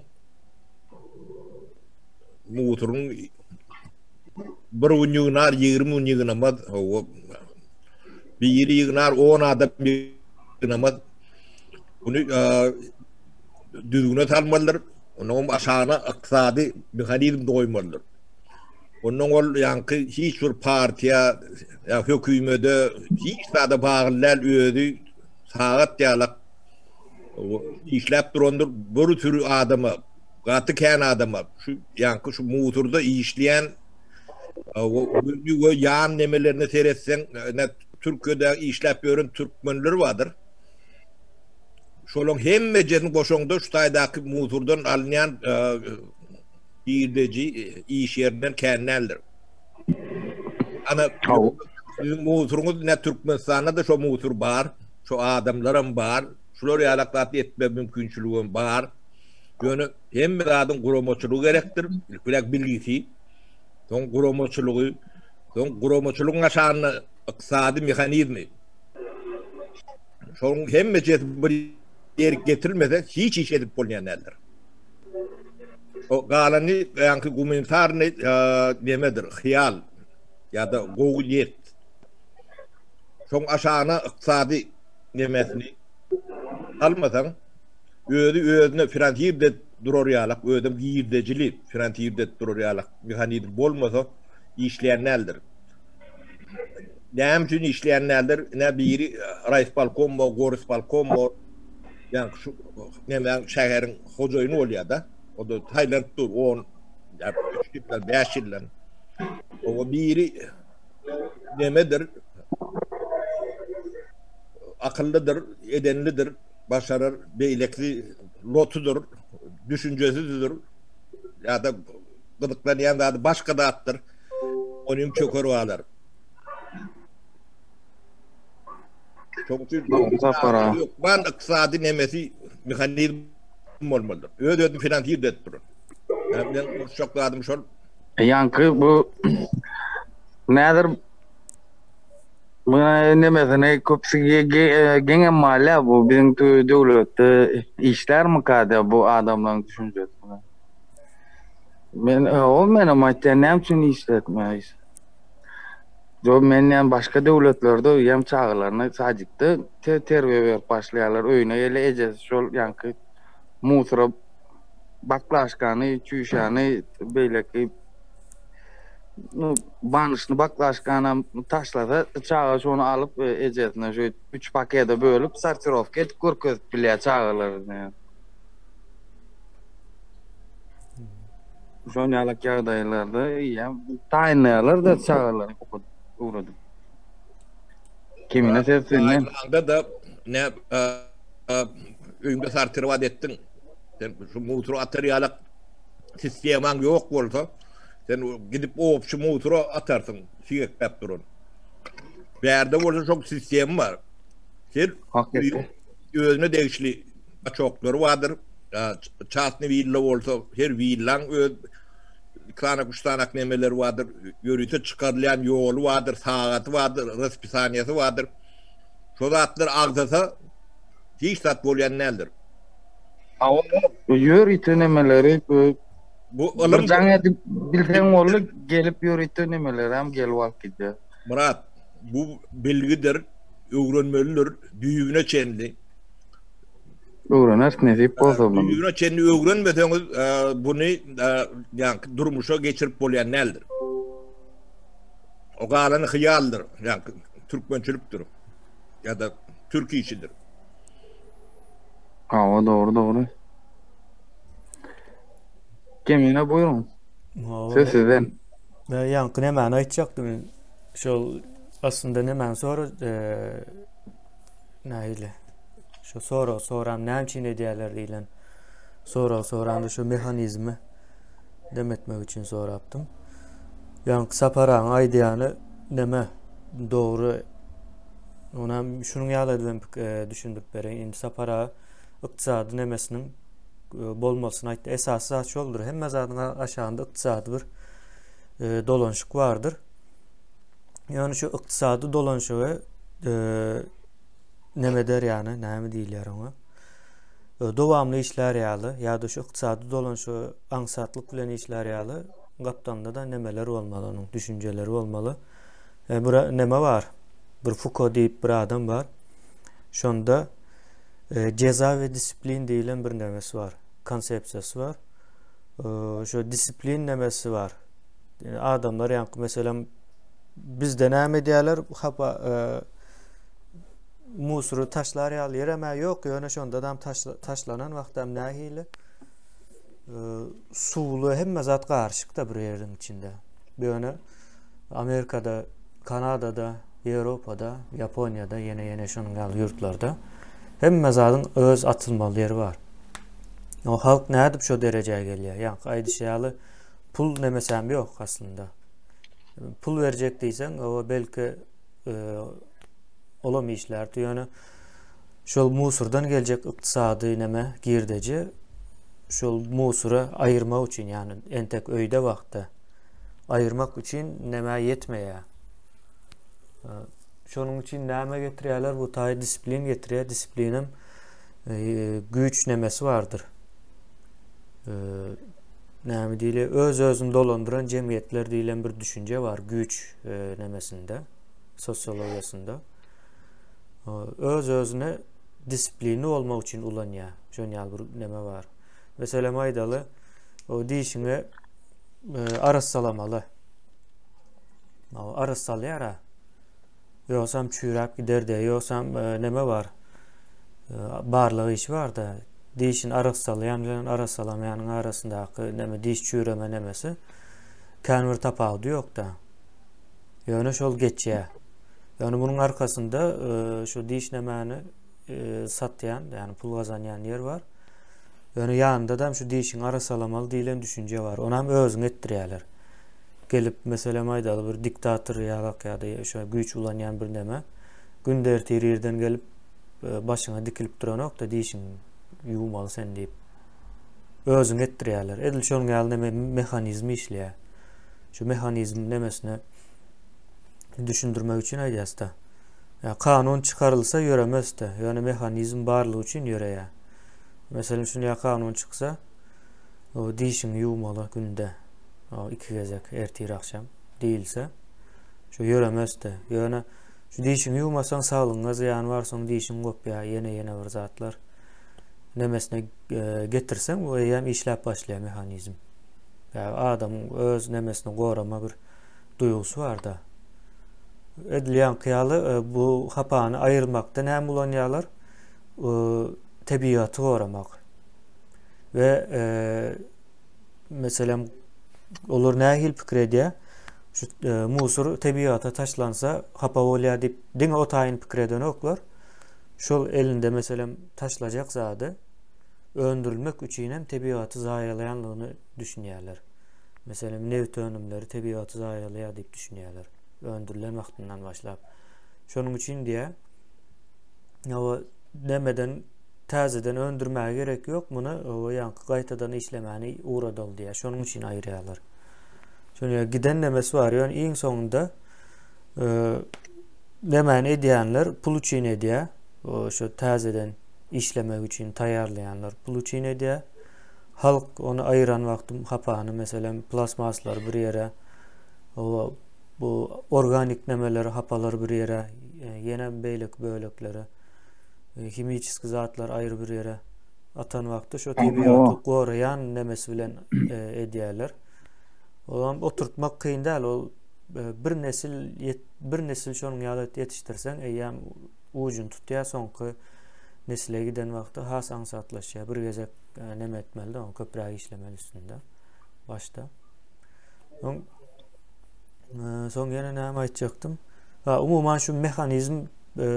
musuryň bir gün ýygnar, 20 gün ýygnamaz. Biri ýygnar, 10 adam ýygnamaz. Muny düzgüne salmalydyr. Onuň aşagyna ykdysady mehanizm goýmalydyr. Ondan ol ýaňky hiç bir partiýa ýa hökümede hiç zada bagly däl özi sagat ýalak işläp durandyr bir sürü adama gaty kän adama şu ýaňky şu musurda işleýän we ýan nemelerine seretseň Türkiýede işläp ýören türkmenler bardyr. Şolaň hemmejesini goşaňda şu taýdaky musurdan alynýan girdeji iş ýerinden kän däldir. Ana siziň musuryňyz ne Türkmenistanda-da şo musur bar, şo adamlaram bar, şular ýalak zat etme mümkinçiligem bar. Ýöne hemme zadyň guramaçylygy gerekdir, ilkiräk bilgisi, soň guramaçylygy, soň guramaçylygyň aşagynda ykdysady mehanizmi. Şonuň hemmejesi bir ýere getirilmese hiç iş edip bolýan däldir. O galany ýaňky gumanitarny nemedir, hyýal ýa-da gowy niýet. Şoň aşagyna ykdysady nemesini almasaň, özi özüne finansir edip durar ýalak, özem girdejili finansir edip durar ýalak mehanizm bolmasa işleýän däldir. Näme üçin işleýän däldir? Ine biri raýispolkom bor, gorispolkom bor. Ýaňky şu näme şäheriň hojaýyny bolýar-da. O da saýlanyp dur 10 ýa 3 ýyldan, 5 ýyldan. O biri nemedir? Akyllydyr, edenlidir, başarar, beýlekisi lotudyr, düşünjesizdir ýa-da gyzyklanýan zady başga zatdyr. Onuň çöker galar. Şonuň üçin hökman ykdysady nemesi mehanizm bolmalydyr. Öz özüni finansir edip duran. Yani men goşjak zadym şol. Ýaňky bu nädir Muňa nemesini köpüsi geňem malýa bu biziň döwletde işlärmika diýip bu adamlaryň düşünjesi. Men o menem aýtýan näme üçin işletmeýär? Ýok men näme başga döwletlerde öýem çagalaryny sadikde terbiýe berip başlaýarlar öýüne gelýär ejesi şol ýaňky musora baklaşkany çüýşäni beýleki banyşny baklaşkanam taşlasa çaga şony alyp ejesine şöýdüp üç pakete bölüp sortirowka edip görkezip bilýär çagalaryna. Şon ýalak ýagdaýlarda eýýäm taýynlaýarlar-da çagalary okudyp, öwredip. Kemine söz senden. Taýynlaňda-da ne öýüňde sortirowat etdiň. Sen şu musor atar ýalak sistemaň ýok bolsa, sen gidip obşi musora atarsyň, siňekläp duran. Bärde bolsa şoň sistema bar. Sen özüne degişli Açoklary bardyr. Çasny willa bolsa her willaň öz iki sanak, üç sanak nemeleri bardyr. Ýörite çykarylýan ýoly bardyr, sagaty bardyr, raspisaniýasy bardyr. Şo zatlar agzasa hiç zat bolýan däldir. Hawa, ýörite nemeleri bu ylym bir jaň edip bilseň boldy, gelip ýörite nemeleri hem gelip alyp gidýär. Myrat, bu bilgidir, öwrenmelidir düýbüne çenli. Öwreneris nesip bolsa muny. Düýbüne çenli öwrenmeseňiz buny ýaňky durmuşa geçirip bolýan däldir. O galany hyýaldyr, ýaňky türkmençilikdir ýa-da türk işidir. Hawa dogry dogry. Kemine buýruň. Söz sizden. Men ýaňky nämäni aýtjakdym men. Şol aslynda nämäni sora nähili? Şu sorag soram näme üçin edýärler diýlen sorag soranda şu mehanizmi dem etmek üçin sorapdym. Ýaňky Sapar agaň aýdýany neme dogry Onam şunuň ýaly edip hem e, düşündirip bereýin. Indi Sapar aga ykdysady nemesiniň e, bolmalysyny aýtdy. Esasy zat şoldur. Hemme zadyň aşagynda ykdysady bir e, dolanyşyk bardyr. Ýöne şu ykdysady dolanyşygy e, neme eder ýany, näme diýilýär oňa? E, dowamly işlär ýaly ýa-da şu ykdysady dolanyşygy aňsatlyk bilen işlär ýaly gapdalynda-da nemeler bolmaly onuň düşünjeleri bolmaly. E, bir neme bar? Bir Fuko diýip bir adam bar. Şonda e, ceza we disiplin diýilen bir nemesi bar, konsepsiýasy bar. E, şu disiplin nemesi bar. Yani adamlar ýaňky meselem bizde näme edýärler? Hapa e, musury taşlar ýaly ýerem ýok, ýöne şonda da taşlanan wagtam nähili? E, suwly hemme zat garyşykda bir ýeriň içinde. Ýöne Amerikada, Kanadada, Ýewropada, Ýaponiýada, ýene ýene şonuň ýaly ýurtlarda hemme zadyň öz atylmaly ýeri bar. O halk nädip şo derejä gelýär? Ýaňky aýdyşy ýaly pul nemesem ýok aslynda. Pul berjek diýseň, owa belki e, olam işlärdi, ýöne şol musurdan geljek ykdysady neme girdeji şol musura aýyrmak üçin, ýagny entek öýde wagtda aýyrmak üçin nämä ýetmeýär. E, şonuň üçin näme getirýärler? Bu taý disiplin getirýär. Disiplinem e, güýç nemesi bardyr. näme diýilýär, öz-özüni dolandyran jemgyýetler diýlen bir düşünje bar güýç e, nemesinde, sosiologiýasynda. Öz-özüne disiplinli bolmak üçin ulanýar. Şon ýaly bir neme bar. Meselem aýdaly, o dişiňi e, arassalamaly. Arassalýar ha. Ýogsam çüýräp giderdi. Ýogsam e, neme bar? E, barlyk işi bar-da. Dişini arassalaýan bilen arassalamaýanyň arasyndaky neme diş çüýreme nemesi kän bir tapawudy ýok-da. Ýöne şol geçýär. Ýöne munuň arkasynda e, şu diş nemäni e, satýan, ýagny pul gazanýan ýer bar. Ýöne ýanynda-da şu dişiňi arassalamaly diýlen düşünje bar. Onam özüňe etdirýärler. Gelip, meselem aýdaly bir diktator ýalak ýa-da şo güýç ulanýan bir neme günde ertir irden gelip e, başyňa dikilip duranok-da dişiňi ýuwmaly sen diýip. Özüňe etdirýärler. Edil şonuň ýaly neme mehanizm işleýär. Şu mehanizm nemesine düşündirmek üçin aýdýas-da. Ýa kanun çykarylsa ýöremez-de, ýöne mehanizm barlygy üçin ýöreýär. Meselem, şuny ýa kanun çyksa, o dişiňi ýuwmaly günde, o iki gezek ertir agşam diýilse, şu ýöremez-de. Ýöne şu dişiňi ýuwmasaň saglygyňa zyýany bar, soň dişiň gopýar, ýene-ýene bir zatlar. Nemesine e, getirseň, bu eýýäm işläp başlaýar mehanizm. Ýa adamyň öz nemesini gorama bir duýgusy bar-da. Edil ýaňky ýaly e, bu hapany aýyrmakda näme ulanýarlar? E, tebigaty goramak. We e, meselem olar nähili pikir edýär? Şu musur tebigata taşlansa hapa bolýar diýip diňe o taýyn pikir edenoklar. Şol elinde meselem taşlajak zady öndürilmek üçin hem tebigaty zaýalaýanlygyny düşünýärler. Meselem, nebit önümleri tebigaty zaýalaýar diýip düşünýärler. Öndürilen wagtyndan başlap. Şonuň üçin diýä, hawa, nemeden täzeden öndürmäge gerek ýok, muny hawa, ýaňky gaýtadan işlemäni ugradaly diýä. Şonuň üçin aýyrýarlar. Şonuň giden nemesi bar, ýöne iň soňunda e, nemäni edýänler pul üçin edýär. Şu täzeden işlemek üçin taýýarlaýanlar pul üçin edýär. Halk ony aýyran wagty hapany, meselem, plastmaslary bir ýere, o bu organik nemeleri, hapalary bir ýere, e, ýene beýleki bölekleri, e, himiçeski zatlar aýry bir ýere atan wagty şo tebigaty goraýan nemesi bilen e, edýärler. Olam oturtmak kyn däl, ol bir nesil bir nesil şonuň ýaly ýetişdirseň, eýýäm ujuny tutýar, soňky nesle giden wagty has aňsatlaşýar. Bir gezek e, neme etmeli-de, oň köpräk işlemeli üstünde başda. Soň e, soň ýene näme aýtjakdym? Ha, umuman şu mehanizm e,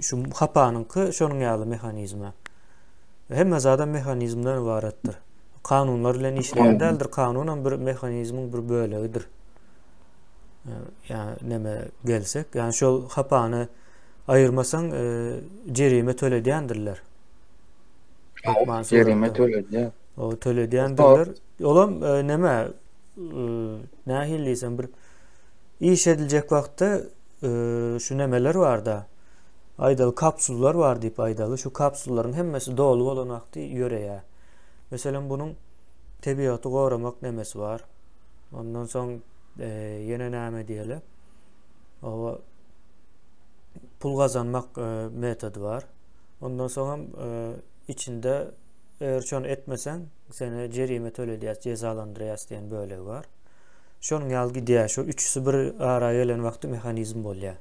şu hapanyňky şonuň ýaly mehanizme. Hemme zadam mehanizmden ybaratdyr. Kanunlar bilen işleýän däldir. Kanun hem bir mehanizmiň bir bölegidir. Ýa neme gelsek, ýani şol hapany aýyrmasaň e, jerime töledýändirler. Hökman jerime töledýär. O töledýändirler. Olam e, neme e, nähili diýsem bir iş ediljek wagtda e, şu nemeler barda. Aýdaly kapsullar bar diýip aýdaly. Şu kapsullaryň hemmesi doly bolan wagty ýöreýär. Meselem bunuň tebigaty goramak nemesi bar. Ondan soň e, ýene näme diýeli? Oba pul gazanmak e, metody bar. Ondan soň hem e, içinde eger şony etmeseň, seni jerime töledýäs, jezalandyrýas diýen bölegi bar. Şonuň ýaly gidýär. Şu üçüsi bir ara gelen wagty mehanizm bolýar.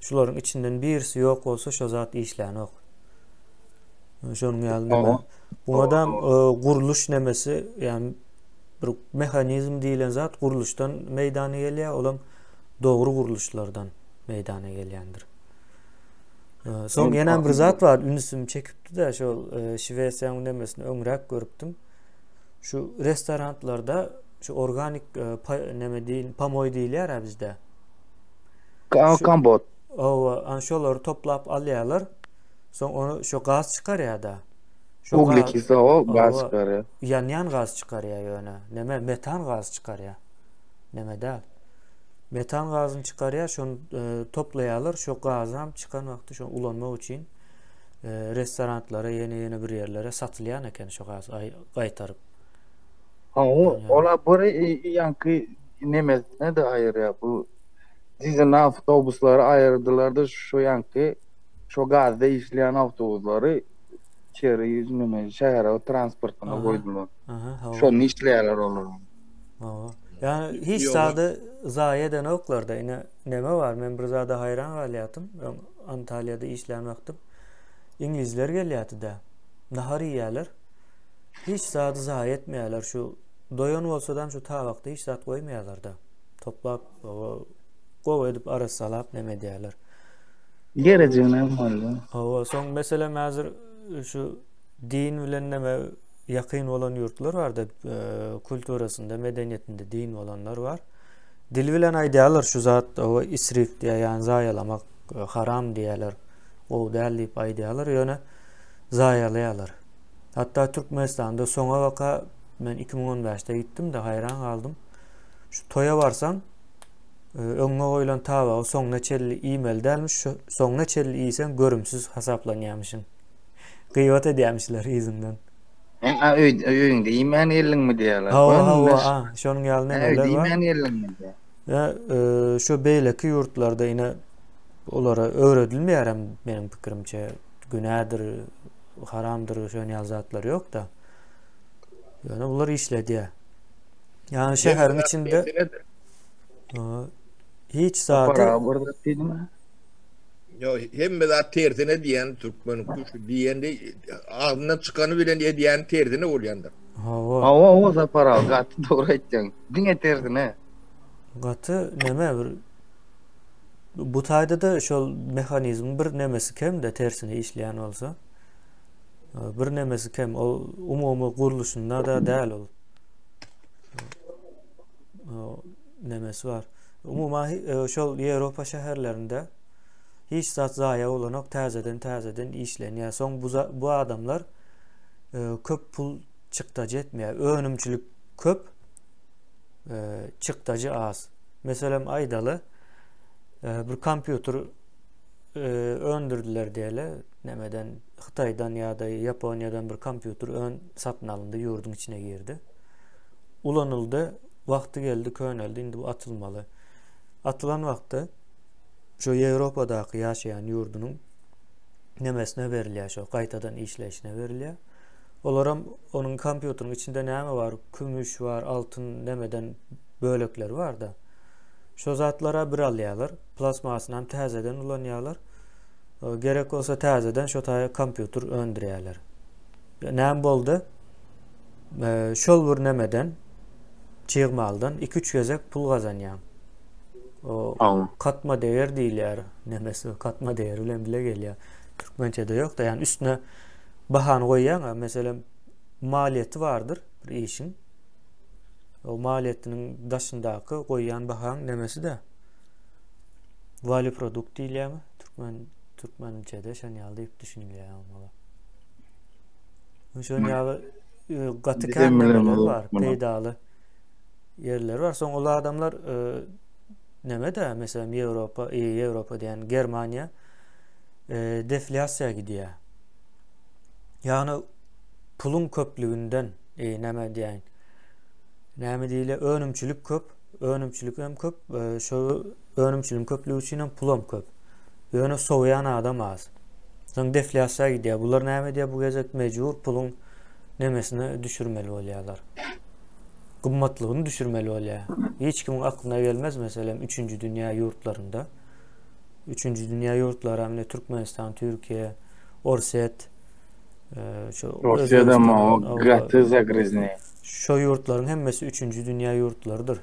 Şularyň içinden birisi ýok bolsa, şo zat işlänok. Şonuň ýaly neme. Buňa da e, gurluş nemesi, ýagny bir mehanizm diýlen zat gurluşdan meýdana gelýär, olam dogry gurluşlardan meýdana gelýändir. Soň ýene bir zat bar, ünsüm çekipdi-de, şol e, Şwesiýanyň nemesini öňräk görüpdim. Şu restoranlarda şu organik e, neme diýil, pomoý diýilýär bizde. Kambot. Owa, an şolary toplap alýarlar. Soň ony şu gaz çykarýar-da. Şu Uglekislo o gaz çykarýar. Ýanýan gaz çykarýar ýöne. Neme metan gaz çykarýar. Neme däl. Metan gazyny çykarýar, şony e, toplaýarlar. Şo gazam çykan wagty şony ulanmak üçin e, restoranlara, ýene-ýene bir ýerlere satylýan eken şo gaz gaýtaryp. Hawa, ola bir ýaňky nemesine-de aýyrýar bu dizel awtobuslary aýyrdylar-da şu ýaňky şo gazda işleýän awtobuslary içeri neme şähere transportyna goýdular. Şony işleýärler olar. Hawa. Ýani hiç zady zaýa edenoklar-da. Ine neme bar, men bir zada haýran galýardym. Öň Antalýada işlän wagtym iňlisler gelýärdi-de. Nahar iýýärler. Hiç zady zaýa etmeýärler. Şu doýan bolsadam şu tabakda hiç zat goýmaýarlar-da. Toplap, gowy edip arassalap neme edýärler. Gerejigini hem boldy. Hawa, soň meselem häzir şu din bilen neme ýakyn bolan ýurtlar barda, e, kulturasynda, medeniýetinde din bolanlar bar. Dil bilen aýdýarlar şu zat o isrif diýýär, ýagny zaýalamak e, haram diýýärler. Gowy däl diýip aýdýarlar, ýöne zaýalaýarlar. Hatda Türkmenistanda soňa baka men 2015-de gitdim-de haýran galdym. Şu toýa barsaň, e, öňüňe goýlan tabagy soňuna çenli iýmeli dälmiş, şu soňuna çenli iýseň görümsiz hasaplanýarmyşyň. Gyýbat edýärmişler yzyňdan. Sen a öý öýüňde iýmän geldiňmi diýýärler. Hawa, hawa, a, şonuň ýaly nemeler bar. Öýde iýmän geldiňmi diýýär. Ýa, e, şu beýleki ýurtlarda ine olara öwredilmeýär hem meniň pikirimçe günädir, haramdyr şonuň ýaly zatlar ýok-da. Ýöne bular işledýär. Ýagny şäheriň içinde hiç zady Ýo, hemme zat tersine diýen türkmeniň şu diýeni agzyndan çykany bilen edýäni tersine bolýandyr. Hawa. Hawa, hawa Sapar aga, gaty dogry aýtýaň. Diňe tersine. Gaty neme bir bu taýda-da şol mehanizmiň bir nemesi kem-de tersine işleýän bolsa. Bir nemesi kem, ol umumy gurluşynda-da däl ol. Nemesi bar. Umuman e, şol Ýewropa şäherlerinde hiç zat zaýa bolanok, täzeden täzeden işlenýär. Soň bu bu adamlar e, köp pul çykdajy etmeýär. Önümçilik köp, e, çykdajy az. Meselem aýdaly, bir kompýuter öndürdiler diýeli, nemeden Hytaýdan ýa-da Ýaponiýadan bir kompýuter ön satyn alyndy, ýurduň içine girdi. Ulanyldy, wagty geldi, köneldi, indi bu atylmaly. Atylan wagtda şu Ýewropadaky ýaşaýan ýurdunyň nemesine berilýär, şo gaýtadan işleýşine berilýär. Olaram onuň kompýuteriň içinde näme bar? Kümüş bar, altyn nemeden bölekleri bar-da. Şo zatlara bir alýarlar. Plastmasyny hem täzeden ulanýarlar. Gerek bolsa täzeden şo taýa kompýuter öndürýärler. Näme boldy? Şol bir nemeden çig maldan 2-3 gezek pul gazanýaň. O katma değer diýilýär. Nemesi katma değer bilen bile gelýär. Türkmençede ýok-da, ýani üstüne bahany goýýaň, meselem maliýeti bardyr bir işiň. O maliýetiniň daşyndaky goýýan bahaň nemesi-de. Value produkt diýilýärmi? Türkmen türkmençede şon ýaly diýip düşünilýär oňa. Şon ýaly e, gaty kän nemeler bar, peýdaly ýerler bar. Soň ol adamlar e, neme-de, meselem Ýewropa, e, Ýewropa diýen Germaniýa e, deflýasiýa gidýär. Ýagny puluň köplüginden, e, näme diýäýin? Näme diýilýär? Önümçilik köp, önümçilik hem köp, e, şo önümçiligiň köplügi üçin hem pulam köp. Ýöne sowaýan adam az. Soň deflýasiýa gidýär. Bular näme edýär bu gezek mejbur puluň nemesini düşürmeli bolýarlar. Gymmatlygyny düşürmeli bolýar. Hiç kimiň aklyna gelmez meselem üçünji dünýä ýurtlarynda. Üçünji dünýä ýurtlary hem Türkmenistan, Türkiýe, Orsýet, e, şu Orsýetde o gaty zagryzny. Şo ýurtlaryň hemmesi üçünji dünýä ýurtlarydyr.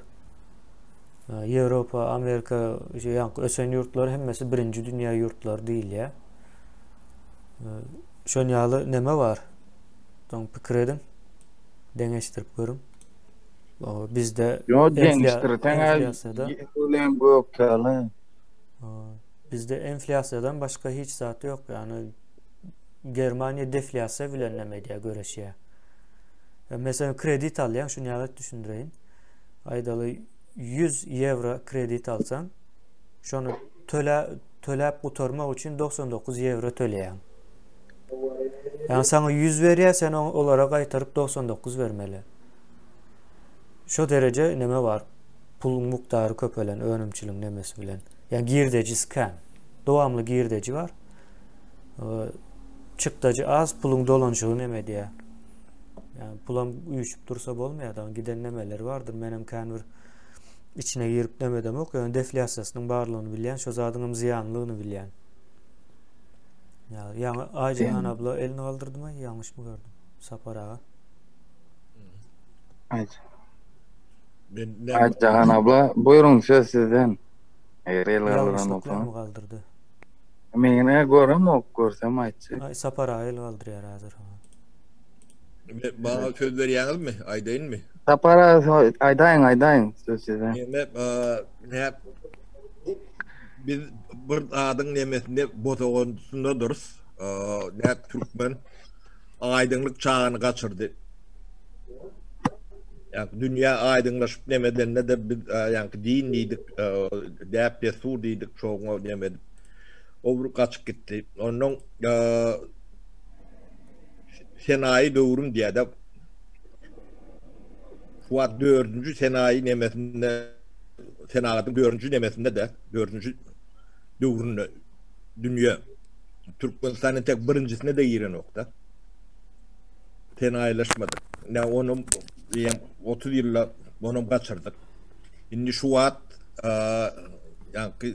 Ýewropa, Amerika, ýaňky ösen ýurtlar hemmesi birinji dünýä ýurtlary diýilýär. Şon ýaly neme bar? Soň pikir ediň. Deňeşdirip görüň. O bizde Ýo deňeşdirseň bilen gök ýaly. Bizde enflýasiýadan başga hiç zat ýok. Ýagny Germaniýa deflýasiýa bilen näme edýär, göreşýär. Meselem kredit alýaň, şuny ýaly düşündireýin. Aýdaly 100 ýewro kredit alsaň, şony töle töläp gutarmak üçin 99 ýewro töleýäň. Ýagny saňa 100 berýär, sen olara gaýtaryp 99 bermeli. Şo dereje neme bar. Puluň mukdary köpelen önümçiligiň nemesi bilen. Ýa girdejisi kän. Dowamly girdeji bar. Çykdajy az, puluň dolanyşygy neme edýär. Ýa pulam üýşüp dursa bolmaýar da, giden nemeleri bardyr. Menem kän bir içine girip neme edemok. Ýöne deflýasiýasynyň barlygyny bilýän, şo zadyň hem zyýanlygyny bilýän. Ýa ýaňy Aýjahan abla elini galdyrdymy? Ýalňyşmy gördüm? Sapar aga. Aýt. Aýjahan abla, buýruň söz sizden. Eger el galdyran bolsaňyz. galdyrdy. Men ä göremok, görsem aýtjak. Aý Sapar aga el galdyrýar häzir. Maňa söz berýäňizmi? Aýdaýynmy? Sapar aga aýdaýyň, aýdaýyň söz sizden. Neme, näp biz bir zadyň nemesinde bosagasynda-dyrys. Näp türkmen aýdyňlyk çagyny gaçyrdy. Ýa dünýä aýdyňlaşyp neme edende-de biz ýaňky din diýdik, däp-dessur diýdik, şoňa neme edip o bir gaçyp gitdi. Ondan senaýy döwrüm diýýär-de. Şu wagt dördünji senaýy nemesinde senagatyň dördünji nemesinde-de, dördünji döwründe dünýä Türkmenistan entek birinjisine-de girenok-da. Senaýylaşmadyk. Ine onam diýen 30 ýylda onam gaçyrdyk. Indi şu wagt ýaňky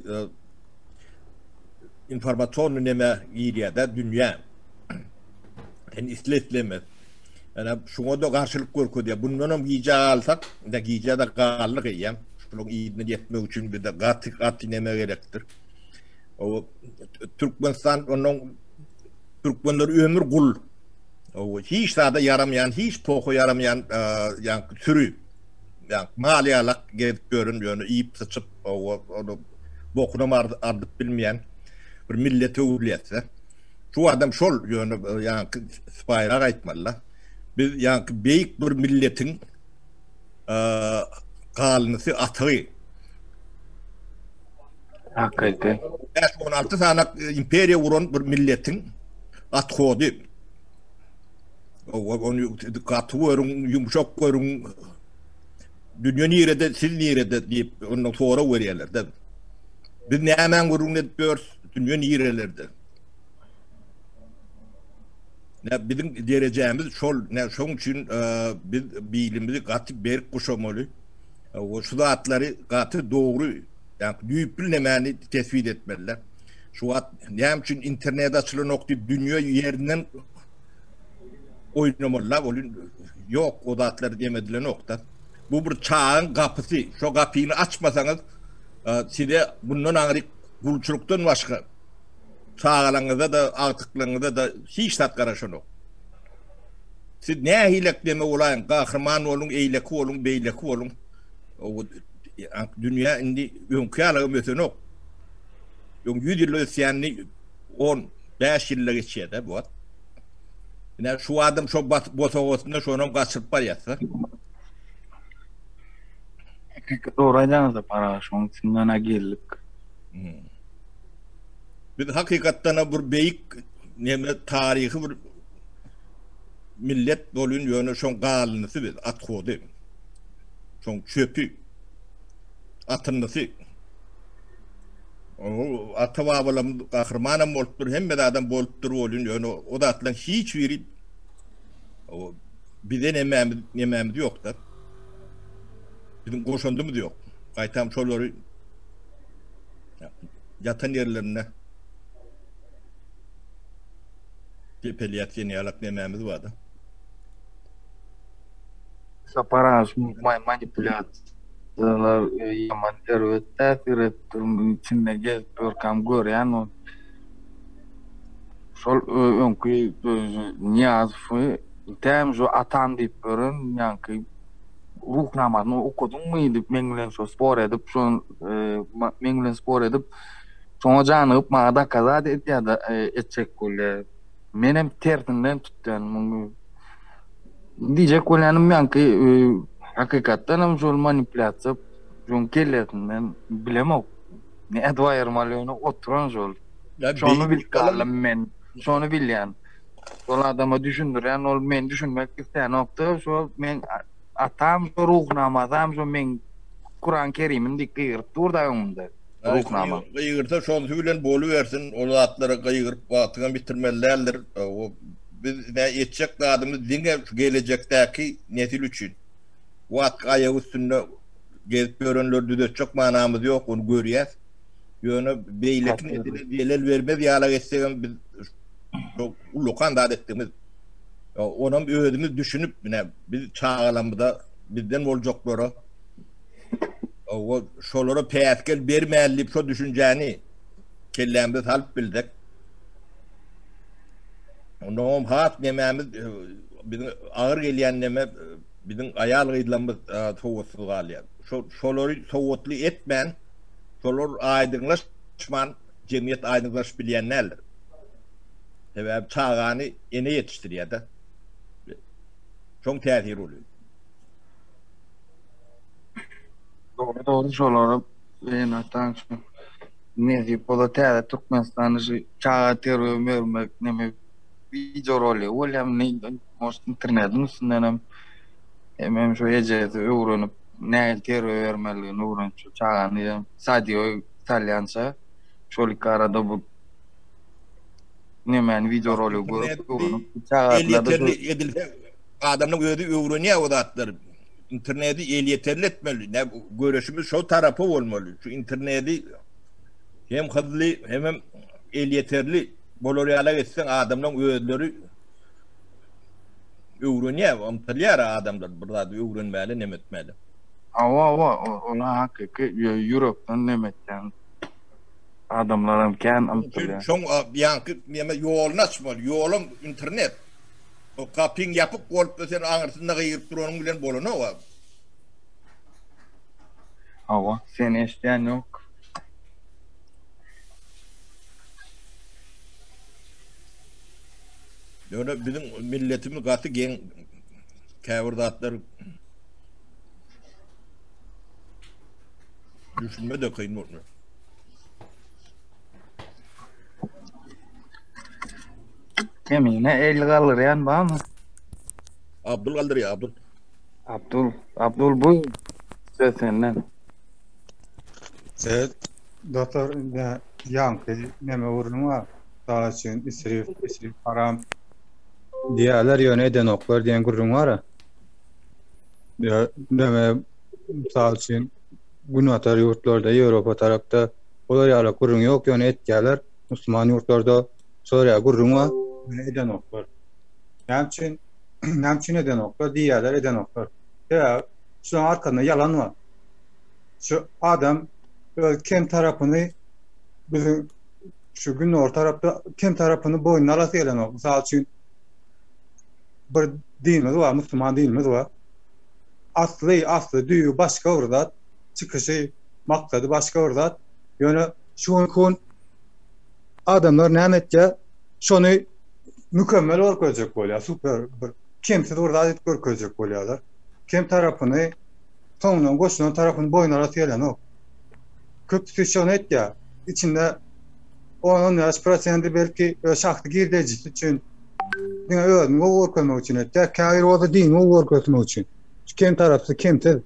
informasion neme girýär-de dünýä. Sen isle islemez. Ýa şuňa da garşylyk görkezýär. Bundanam gijä galsak, indi gijä-de galdyk eýýäm. Şunuň yzyna ýetmek üçin bize gaty gaty neme gerekdir. O Türkmenistan ondan türkmenler ömür gul. O hiç zada ýaramaýan, hiç poha ýaramaýan ýa sürü. Ýa mal ýalak gezip ýörün ýöne iýip syçyp, o bokunam ardyp bilmeýän bir millete öwrülýärse. Şu adam şol ýöne ýaňky sypaýyrak aýtmaly-da. Biz ýaňky beýik bir milletiň galyndysy, atygy. Hakyky. 5-16 sany imperiýa guran bir milletiň athody. Ony gaty görüň, ýumşak görüň. Dünýe nirede, siz nirede diýip, ondan sorag berýärler-de. Biz nämäň gürrüňini edip ýörüs, dünýe nirelerde? Nä biziň derejämiz şol, nä şoň üçin biz bilimizi gaty berk guşamaly. Şu zatlary gaty dogry, ýa düýpli nämäni teswit etmeliler. Şu wagt näme üçin internet açylanok diýip dünýe ýerinden oýnamalylar, ol ýok, o zatlar demedilenok-da. Bu bir çagyň gapysy. Şo gapyny açmasaňyz, size bundan aňryk gulçulykdan başga çagalaryňyza-da, agtyklaryňyza-da hiç zat garaşanok. Siz nähilek deme bolaýyň, gahryman boluň, eýleki boluň, beýleki boluň. Dünýä indi öňki ýaly ösenok. Öň 100 ýylda ösýänini 10, 5 ýylda geçýär-de bu wagt. Ine şu adam şo bosagasynda şonam gaçyryp barýarsa. Dogry aýdýaňyz para şoň üçin geldik. Hmm. Biz hakykatdan bir beýik neme taryhy bir millet bolun ýöne şoň galyndysy biz athody. Şoň çöpi. Atyndysy. O ata babalarymyz gahrymanam bolupdyr, hemme zadam bolupdyr bolun ýöne o zatlaryň hiç biri o bize nemämiz nemämiz ýok-da. Biziň goşandymyz ýok. Gaýtam şolary ýatan ýerlerinde depelýät diýen ýalak nemämiz bar-da. Sapar aga şu manipulýasiýalar ýaman erbet täsir etdi. Içinde gezip ýörkäm görýän ol. Şol öňki Nyýazowy täm şu atam diýip ýören ýaňky Ruhnamasyny okadyňmy diýip meň bilen şo spor edip şo meň bilen spor edip şoňa janygyp maňa dokazat edýär etjek bolýar. Menem tersinden tutýan muny. Diýjek bolýanym ýaňky hakykatdan hem şol manipulýasiýa şoň kellesinden bilemok. Nädip aýyrmaly ýöne oturan şol. Şony bilip galdym men. Şony bilýän. Şol adama düşündirýän ol men düşünmek islänokda şol men. Atam şo Ruhnamasam şo meň Kuran Kerimim diýip gygyryp dur-da öňümde. Ruhnama. Gygyrsa şonsy bilen bolubersin, ol zatlara gygyryp wagtyňam ýitirmeli däldir. O biz ne etjek zadymyz diňe şu gelejekdäki nesil üçin. Wagt aýagy üstünde gezip ýörenleri düzetjek manamyz ýok, ony görýäs. Ýöne beýleki nesile zelel bermez ýalak etsegem biz şo ullakan zat etdigimiz. Onam özümiz düşünip, ine biz çagalarymyza, bizden boljaklara o şolara päsgel bermäli diýip şo düşünjäni kellämize salyp bilsek. Ondan has nemämiz biziň agyr gelýän neme biziň aýal-gyzlarymyz sowatsyz galýar. Şo şolary sowatly etmän, şolar aýdyňlaşman jemgyýet aýdyňlaşyp bilýän däldir. Sebäbi çagany ene ýetişdirýär-de. Şoň täsiri uly. Dogry dogry şolary ene-ataň şu nesip bolsa täze Türkmenistanda şu çaga terbiýe bermek neme wideo roligi bolýar может internetiň üstündenem hemem şu ejesi öwrenip nähili terbiýe bermelidigini öwrenip şu çagany sadige salýança şol iki arada bu nemäni wideo roligi görüp öwrenip elýeterli edilse adamyň özi öwrenýär o zatlary. Interneti elýeterli etmeli. Ne göreşimiz şo tarapa bolmaly. Şu interneti hem hızly hem hem elýeterli bolar ýaly etseň adamlaryň özleri öwrenýär, ymtylýar adamlar bir zady öwrenmäli, neme etmäli. Hawa, hawa, ola hakyky ýürekden neme etýän adamlar hem kän ymtylýar. Şoň ýaňky neme ýoluny açmaly, ýolam internet. O gapyň ýapyk bolup sen aňyrsynda gygyryp duranyň bilen bolanok. Hawa, seni eşidýän ýok. Ýöne biziň milletimiz gaty geň käbir zatlar düşünme de kyn bolýar. Kemine el galdyrýan barmy? Abdul galdyrýar, Abdul. Abdul, Abdul bu söz senden. Evet, doktor indi ýaňky neme gürrüň bar. Mysal üçin isrif, isrif haram diýýärler, ýöne edenoklar diýen gürrüň bar. Ýa neme mysal üçin günbatar ýurtlarda, Ýewropa tarapda olar ýaly gürrüň ýok, ýöne etýärler. Musulman ýurtlarda şolar ýaly gürrüň bar, ýöne edenoklar. Näme üçin? Näme üçin edenoklar diýýärler, edenoklar. Sebäbi şularyň arkasynda ýalan bar. Şu adam öz kem tarapyny biziň şu günorta tarapda kem tarapyny boýnuna alasy gelenok. Mysal üçin bir dinimiz bar, musulman dinimiz bar. Asly, asly düýbi başga bir zat, çykyşy, maksady başga bir zat. Ýöne şu günki gün adamlar näme etýär? Şony mükemmel görkezjek bolýar, super bir kemsiz bir zat edip görkezjek bolýarlar. Kem tarapyny soňundan goşulan tarapyny boýun alasy gelenok. Köpüsi şony etýär. Içinde 10-15 prosenti belki öz şahsy girdejisi üçin diňe özüni gowy görkezmek üçin etýär. Käbiri bolsa dini gowy görkezmek üçin. Şu kem tarapy kemsiz.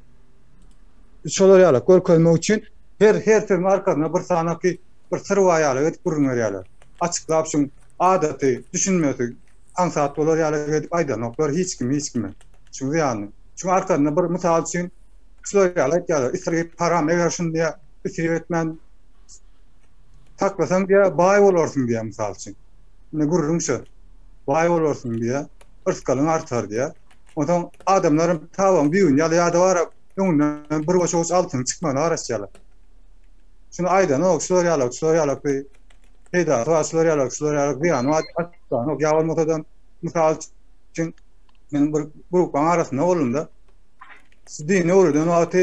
Şolar ýaly görkezmek üçin her her sözüň arkasynda bir sanaky bir syr bar ýaly edip gürrüň berýärler. Açyklap şuň adaty düşünmesi aňsat bolar ýaly edip aýdanoklar hiç kim hiç kime. Şuň zyýanyny. Şuň arkasynda bir mysal üçin şular ýaly aýtýarlar. Isrip haram eger şuny diýä isrip etmän saklasaň diýä baý bolarsyň diýä mysal üçin. Indi gürrüň şu. Baý bolarsyň diýä. Yrsgalyň artar diýä. Onsoň adamlar tabagyň düýbüni ýaly ýa-da bara öňünden bir goşawuç altynyň çykmagyna garaşýarlar. Şuny aýdanok, şular ýaly, şular ýaly bir peýdasy bar, şular ýaly, şular ýaly zyýany bar aýdanok. Ýa bolmasa-da mysal üçin men bir gruppaň arasynda boldum-da. Şu dini öwreden wagty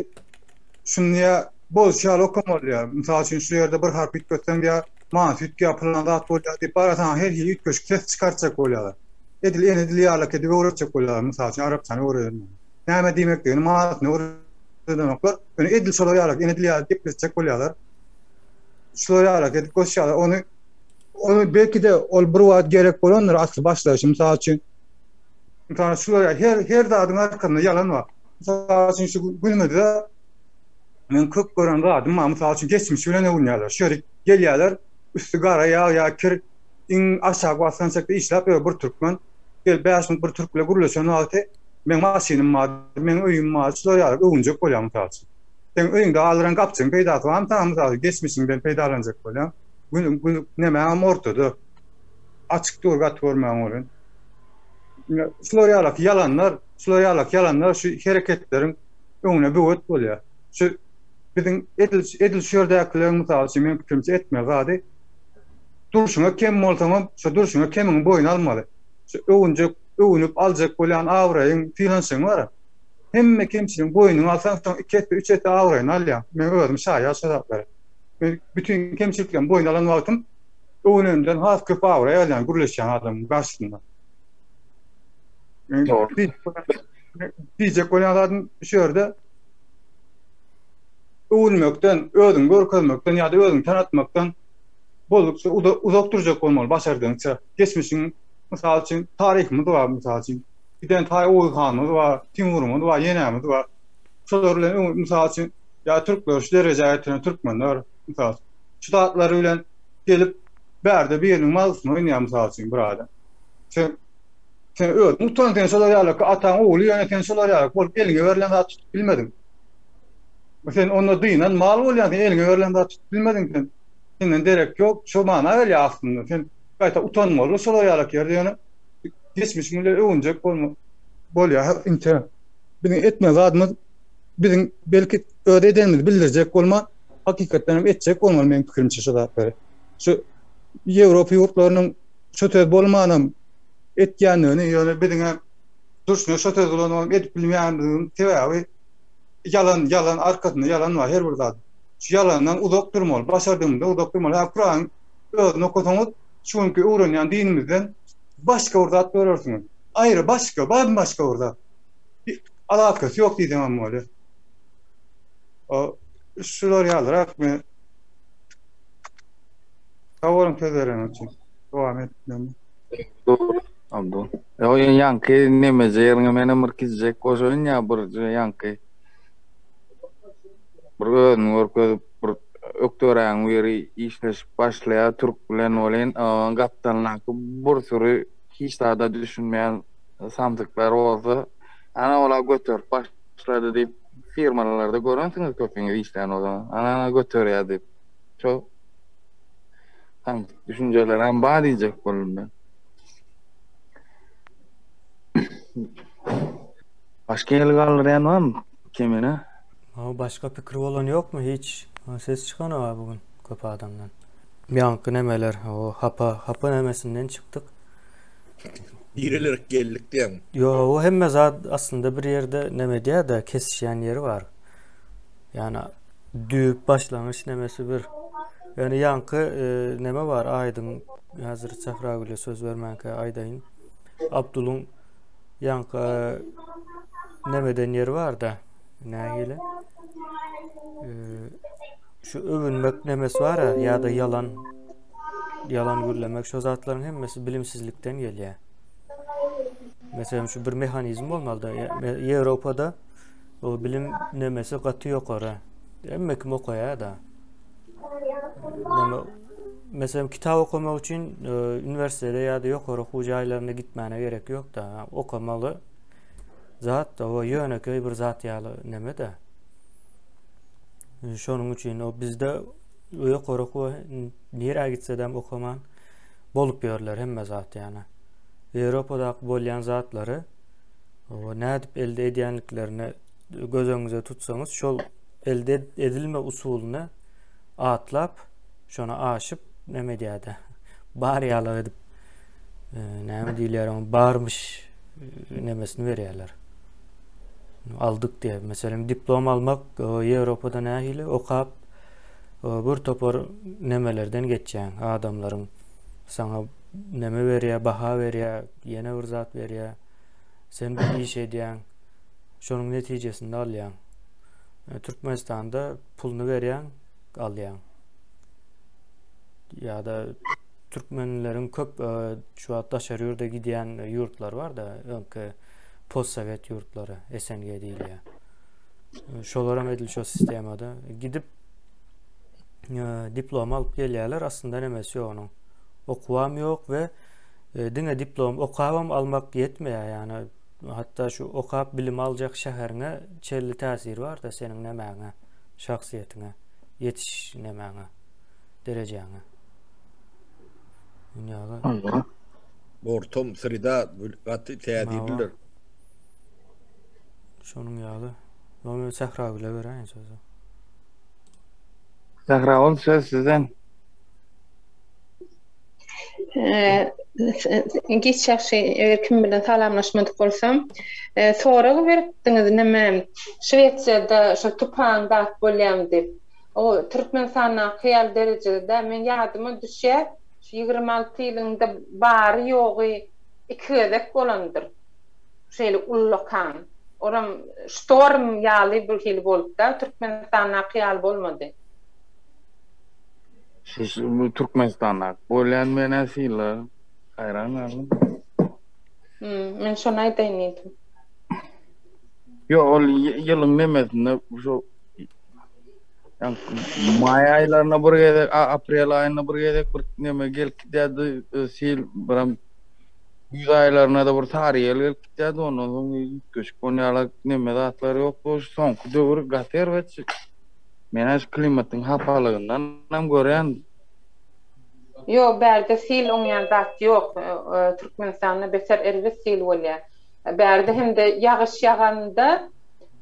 şuny diýä bolşy ýaly okamaly diýä. Mysal üçin şu ýerde bir harp üýtgetseň diýä, manysy üýtgär pylan zat bolýar diýip bara saňa her hili üýtgeşik ses çykartjak bolýarlar. Edil ene dili ýaly edip öwretjek bolýarlar, mysal üçin arapçany öwredende. Näme diýmekdigini manysyny öwredenoklar. Ýöne edil şolar ýaly ene dili ýaly gepletjek bolýarlar. Şular ýaly edip goşýarlar. Ony ony belki-de ol bir wagt gerek bolandyr asly başlaýşy mysal üçin. Mysal şular ýaly her her zadyň arkasynda ýalan bar. Mysal üçin şu günümizde men köp gören zadym bar. Mysal üçin geçmiş bilen öwünýärler. Şu ýere gelýärler, üsti gara ýag ýa kir, iň aşak basgançakda işläp ýör bir türkmen. Gelip 5 minut bir türk bilen gürleşen wagty meň maşynym bar, meň öýüm bar, şular ýaly öwünjek bolýar mysal üçin. Seň öýüňde galdyran gapjygyň peýdasy barmy saňa mysal üçin geçmişiňden peýdalanjak bolýaň. Gün gün nemäňem ortada. Açyk dur gaty görmäň welin. Şular ýalak ýalanlar, şular ýalak ýalanlar şu hereketleriň öňüne böwet bolýar. Şu biziň edil edil şu ýerdäkileriň mysal üçin meň pikirimçe etmeli zady durşuňa kem bolsaňam şu durşuňa kemiňi boýun almaly. Şu öwünjek, öwünip aljak bolýan abraýyň, sylanşygyň bar. Hemme kemçiligiň boýnuňa alsaň soň iki esse, üç esse abraýyny alýaň. Men özüm şaýat şu zatlara. Men bütin kemçiliklerimi boýun alan wagtym öwünenden has köp abraý alýan gürleşýän adamyň garşysynda. Dogry. Diýjek bolýan zadym şu ýerde öwünmekden, özüňi görkezmekden ýa-da özüňi tanatmakdan boldukça uzak durjak bolmaly başardygyňça. Geçmişiň, mysal üçin, taryhymyz bar, mysal üçin, giden taý Oguz hanymyz bar, Timurymyz bar, ýenämiz bar. Şolar bilen, mysal üçin, ýa türkleri şu derejä getiren türkmenler, mysal üçin. Şu zatlary bilen gelip bärde biriniň mazysyny oýnaýar mysal üçin bir adam. Sen sen özüň utan sen şolar ýaly ataň ogly ýöne sen şolar ýaly bolup eliňe berlen zat tutup bilmediň. Sen onda dynan mal bolýaň sen eliňe berlen zat tutup bilmediň sen. Senden derek ýok şo mana gelýär aslynda sen gaýta utanmaly şolar ýaly ýerde ýöne geçmişiň bilen öwünjek bolma bolýar inte biziň etmeli zadymyz biziň belki öz edenimizi bildirjek bolma hakykatdan hem etjek bolmaly meň pikirimçe şu zatlary. Şu Ýewropa ýurtlarynyň şu söz bolmanam etýändigini, ýöne biziň hem durşuna şu söz bolanam edip bilmeýändigimiziň sebäbi ýalan, ýalan arkasynda ýalan bar her bir zat. Şu ýalandan uzak durmaly, başardygymyzdan uzak durmaly. Hä Kuranyň özüni okasaňyz, şu günki öwrenýän dinimizden başga bir zat görersiňiz. Aýry başga, bam-başga bir zat. Alakasy ýok diýseňem bolýar. Şular ýalyrak men Sag boluň söz bereniňiz üçin. Dowam etmem. Dogry. Abdul. Ýo ýaňky nemeje ýeriňe menem bir kiçijek goşaýyn ýa bir ýaňky bir özüni görkezip bir ökderägiň biri işleşip başlaýar türk bilen welin gapdalyndaky bir süri hiç zada düşünmeýän samsyklar bolsa ana ola göterip başlady diýip firmalarda görensiňiz köpüňiz işlän bolsaňyz ana ana göterýär diýip şo samsyk düşünjelerem bar diýjek boldum men. Başga el galdyrýan barmy Kemine? Hawa başga pikiri bolan ýokmy hiç ses çykanok bu gün köp adamdan. Ýaňky nemeler o hapa hapa nemesinden çykdyk. Nireler geldik diýen. Ýo o hemme zat aslynda bir ýerde neme edýär-de kesişýän ýeri bar. Ýani düýp başlangyç nemesi bir. Ýöne ýaňky e, neme bar aýdyň häzir Sähragüle söz bermänkä aýdaýyn. Abdulyň ýaňky e, nemeden ýeri bar-da. Nähili? E, şu öwünmek nemesi bar ýa-da ýalan ýalan gürlemek şo zatlaryň hemmesi bilimsizlikden gelýär. Meselem şu bir mehanizm bolmalyda. Ýewropada o bilim nemesi gaty ýokary. Hemme kim okaýar-da. Neme meselem kitap okamak üçin e, uniwersitete ýa-da ýokary okuw jaýlaryna gitmäne gerek ýok-da. Okamaly zat da o ýönekeý bir zat ýaly neme-de. Şonuň üçin o bizde ýokary okuwa nirä gitsedem okaman bolup ýörler hemme zat ýany. Ýewropadaky bolýan zatlary o nädip elde edýänliklerini göz öňüňize tutsaňyz şol elde edilme usulyny atlap şony aşyp näme edýärdi bar ýaly edip e, näme diýilýär oňa barmyş e, nemesini berýärler. Aldyk diýip. Meselem diplom almak Ýewropada nähili okap bir topar nemelerden geçýäň adamlaryň saňa neme berýär, baha berýär, ýene bir zat berýär. Sen bir iş edýäň. Şonuň netijesinde alýaň. E, Türkmenistanda puluny berýäň, alýaň. Ýa-da türkmenleriň köp e, şu wagt daşary ýurda gidýän ýurtlar bar-da, öňki postsowet ýurtlary, SNG diýilýär. Şolaram edil şo sistemada. Gidip diplom alyp gelýärler, aslynda nemesi ýok onuň. Okuwam ýok we diňe diplom okabam almak ýetmeýär, ýagny hatda şu okap bilim aljak şäheriňe çelli täsiri bar-da seniň nemäňe, şahsyýetiňe, ýetiş nemäňe, derejäňe. Dünýäde. Ortam, sreda gaty täsirlidir. Şonuň ýaly. Men Sähragüle beräýin sözi. Sähragül söz sizden. Giç ýagşy, eger kim bilen salamlaşmadyk bolsam. Sorag beripdiňiz neme Şwesiýada şo tupan zat bolýamy diýip. O Türkmenistandaky ýaly derejede däl. Meň ýadyma düşýär, şu 26 ýylynda bary ýogy iki gezek bolandyr. Şeýle ullakan. Olam ştorm ýaly bir hili bolupda, Türkmenistandaky ýaly bolmady. Şu Türkmenistandaky bolýan menä syla haýran galdym. Hmm, men şony aýdaýyn diýdim. Ýok, ol ýylyň nemesinde şu maý aýlarynda bir gezek, aprel aýynda bir gezek bir neme gelip gidýärdi, sil biram güýz aýlarynda-da bir sary ýel gelip gidýärdi, ondan soň üýtgeşik onýaly neme zatlar ýokdy. Şu soňky döwür gaty erbet. Men-ä şu klimatyň hapalygyndan hem görýän. Ýok, bärde sil oňýan zat ýok. Türkmenistanda beter erbet sil bolýar. Bärde hem-de ýagyş ýaganda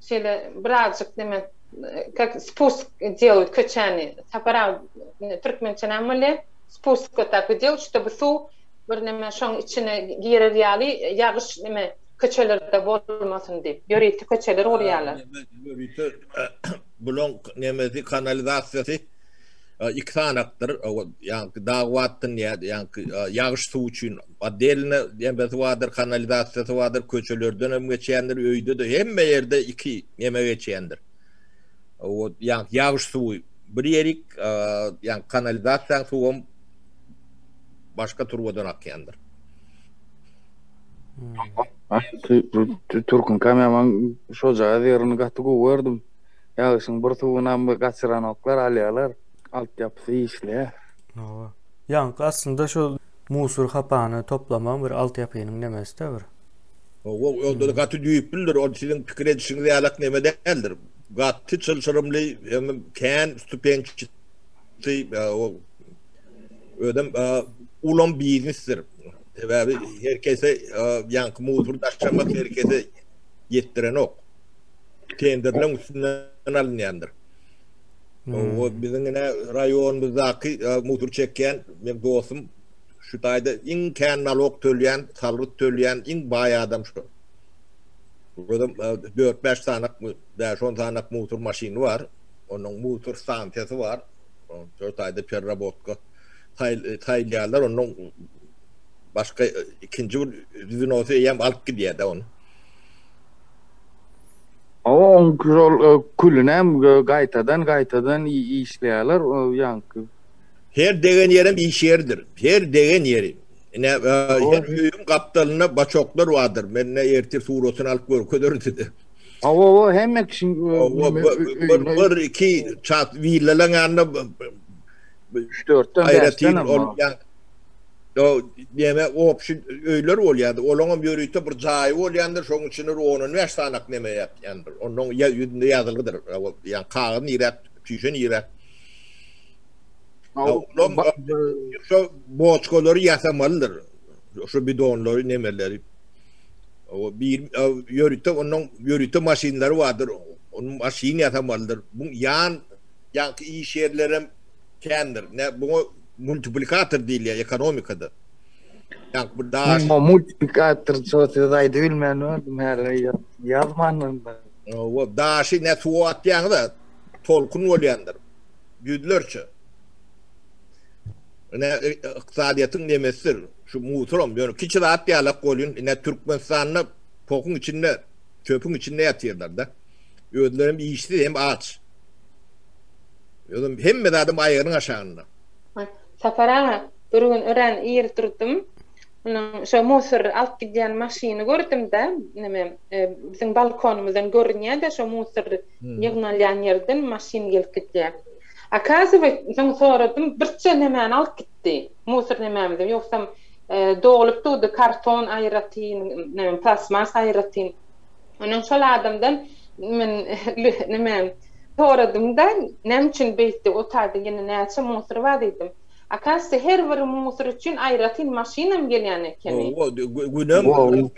şeýle birazjyk neme kak spusk delают köçäni. Sapar aga türkmençe näme bolýar? Spusk вот tak delают, ştoby suw bir neme şoň içine girer ýaly ýagyş neme köçelerde bolmasyn diýip. Ýörite köçeler gurýarlar. Ýörite bulaň nemesi kanalizasiýasy iki sanakdyr. Ýaňky dag watdyn ýaňky ýagyş suwy üçin otdelno nemesi bardyr, kanalizasiýasy bardyr, köçelerden hem geçýändir, öýde-de hemme ýerde iki neme geçýändir. O ýaňky ýagyş suwy bir ýerik, ýaňky kanalizasiýaň suwam başga turbadan akýandyr. Türküň kameraman şojagaz ýerini gaty gowy gördüm. Ýagyşyň bir suwunam gaçyranoklar, alýarlar. Altyapysy işleýär. Hawa. Ýaňky aslynda şol musur hapany toplamagyň bir altyapynyň nemesi-de bir. Hawa, ol gaty düýplüdir. Ol siziň pikir edişiňiz ýalak neme däldir. Gaty çylşyrymly, hem kän stupençi, özem ulam biznesdir. Sebäbi her kese ýaňky musur daşamak her kese ýetdirenok. Tenderleň üstünden alynýandyr. O biziň ine raýonymyzdaky musur çekýän meň dostum şu taýda iň kän nalog tölýän, salgyt tölýän iň baý adam şu. Özem 4-5 sanak, 5-10 sanak musur maşyny bar. Onuň musur stansiýasy bar. Şo taýda perrabotka saýylýarlar. Onuň başga ikinji bir zwinosy eýýäm alyp gidýär-de ony. Hawa, oň şol külünem gaýtadan gaýtadan işleýärler, ýaňky. Her degen ýerem iş ýeridir. Her degen ýeri. Ine, her öýüň gapdalynda baçoklar bardyr. Men ine ertir suratyny alyp görkezerin size. Hawa, hawa, hemme kişiň bir, bir, iki çat willalaň ýanynda üç-dörtden, bäşden hem bar. O neme obşi öýler bolýardy. Olaňam ýörite bir jaýy bolýandyr, şoň içinde bir on-on bäş sanak neme ýatýandyr. Onuň ýüzünde ýazylgydyr. Ýa kagyz niräk, çüýşe niräk. Olam şo boçkalary ýasamalydyr. Şo bidonlary, nemeleri. O bir ýörite onuň ýörite maşynlary bardyr. Onuň maşyn ýasamalydyr. Bu ýan ýaňky iş ýerlerem kändir. Ne buňa multiplikator diýilýär ekonomikada. Ýaňky bir daş. O multiplikator şo sözi aýdybilmän öldüm häli ýazmandym. O daşy ne suwa atýaňyz-a tolkun bolýandyr. Ýüzlerçe. Ine ykdysadyýetiň nemesidir. Şu musuram ýöne kiçi zat ýalak bolýun. Ine Türkmenistanda pokuň içinde, çöpüň içinde ýatyrlar-da. Özlerem işsiz hem aç. Özem hemme zadam aýagynyň aşagynda. Sapar aga, bir gün örän ir turdum. Munuň şo musor alyp gidýän maşyny gördüm-de, neme, biziň balkonymyzdan görünýär-de şo musor ýygnalýan ýerden maşyn gelip gidýär. Okazywaýt, soň soradym, birçe nemäni alyp gitdi, musor nemämizi, ýogsam dolup durdy, karton aýratyn, neme, plastmas aýratyn. Ondan şol adamdan men neme, soradym-da, näme üçin beýtdi, o taýda ýene näçe musor bar diýdim. Akazysy her bir musor üçin aýratyn maşynam gelýän ekeni. Hawa, günem,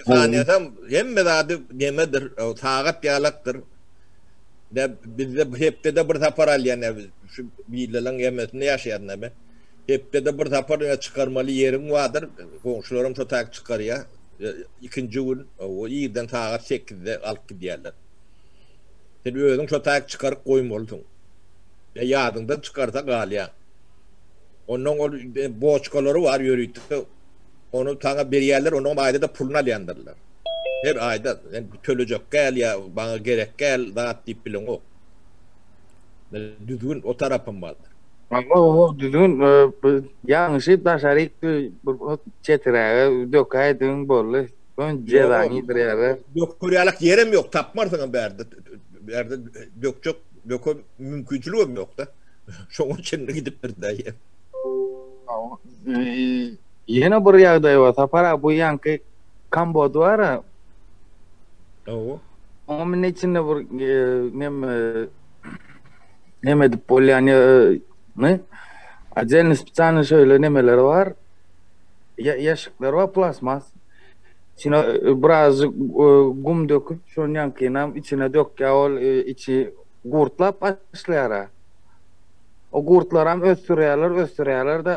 saniýasam hemme zady nemedir, sagat ýalakdyr. Ne bizde hepdede bir sapar alýan ne biz şu villalaryň hemmesinde ýaşaýan neme. Hepdede bir sapar ýa çykarmaly ýeriň bardyr. Goňşularam şo taýy çykarýar. Ikinji gün o irden sagat 8-de alyp gidýärler. Sen özüň şo taýy çykaryp goýmalysyň. Ýa ýadyňdan çykarsa galýar. Ondan ol boçkalary bar ýörite. Ony saňa berýärler, onuň aýda-da puluny alýandyrlar. Her aýda sen tölejek gel ýa maňa gerek gel zat diýip bileňok. Düzgün o tarapym bardyr. Hawa, düzgün ýalňyşyp daşaryk bir çetiräge dökäýdiň boldy. Soň jezaňy ýitirýärler. Döker ýalak ýerem ýok, tapmarsyňam bärde. Bärde dökjek, döke mümkinçiligem ýok-da. Şoňa çenli gidipdir-dä. Ýene bir ýagdaý bar Sapar aga bu ýaňky kambod bar-a. Hawa. Onuň indi içinde bir neme neme edip bolýan ne отдельно специально şeýle nemeleri bar. Ýaşyklar bar plastmas. İçine birazjyk gum döküp şonuň ýaňkynam içine dökýär ol içi gurtlap başlaýar-a. O gurtlaram ösdürýärler, ösdürýärler-de,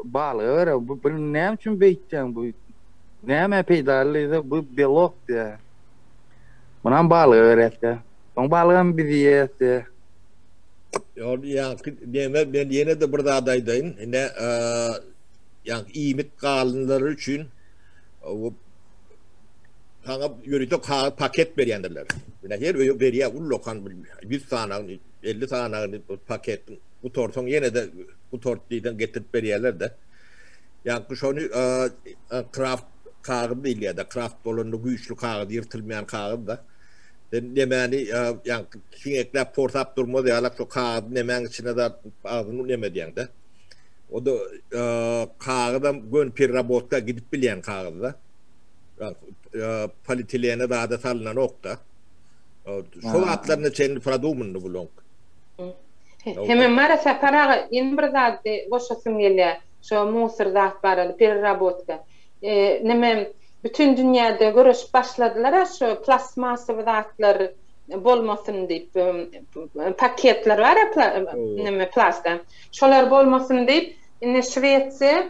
balyga berýär. Bu bu näme üçin beýtýäň bu? Nämä peýdaly diýse, bu belok diýýär. Munam balyga berýäs diýýär. Soň balygam biz iýýäs diýýär. Ýok, ýaňky neme men ýene-de bir zat aýdaýyn. Ine, ýaňky iýmit galyndylary üçin saňa ýörite kagyz paket berýändirler. Ine, her öýe berýär, ullakan bir 100 sanagyny 50 sanagyny paketiň gutarsaň ýene-de gutart diýseň getirip berýärler-de. Ýaňky şony kraft kagyz diýilýär-de, kraft bolanda güýçli kagyz, ýyrtylmaýan kagyz-da. Sen nemäni ýaňky siňekläp porsap durmaz ýalak şo kagyzy nemäň içine zat agzyny neme edýäň-de. O-da kagyzam göni pererabotka gidip bilýän kagyz-da. Polietilene zada salynanok-da. Şo zatlaryna çenli produmanyny bulaň. Hemem bara Sapar aga ýene bir zady goşasym gelýär. Şo musor zat barada pererabotka. Neme bütin dünýäde göreşip başladylar-a şo plastmassowy zatlar bolmasyn diýip paketler bar-a neme plasta. Şolar bolmasyn diýip indi Şwesiýa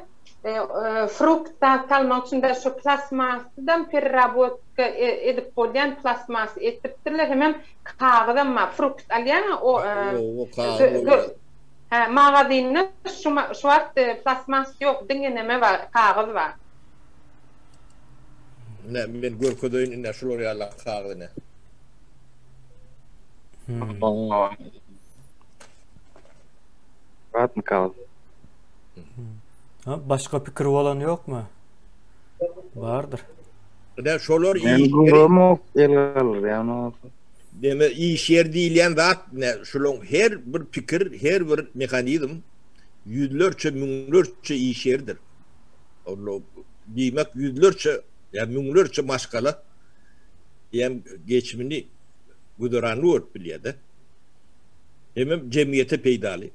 frukt zat almak üçin de şo plastmassydan pererabot edip bolýan plastmas etdiripdirler hemem kagyzam bar frukt alýaňa o hä magazynda şu şu wagt plastmas ýok diňe neme bar kagyz bar. Ine men görkezeýin ine şular ýaly kagyz ine. Ratny kagyz. Ha, başga pikir bolan ýokmy? Bardyr. Ine şolar Men iş ýeri, göremok el galdyrýan bolsa. Deme iş ýeri diýilýän zat ne şulaň her bir pikir, her bir mehanizm ýüzlerçe, müňlerçe iş ýeridir. Ol diýmek ýüzlerçe ýa müňlerçe maşgala diýen geçimini güzeranyny görüp bilýär-de. Hemem jemgyýete peýdaly.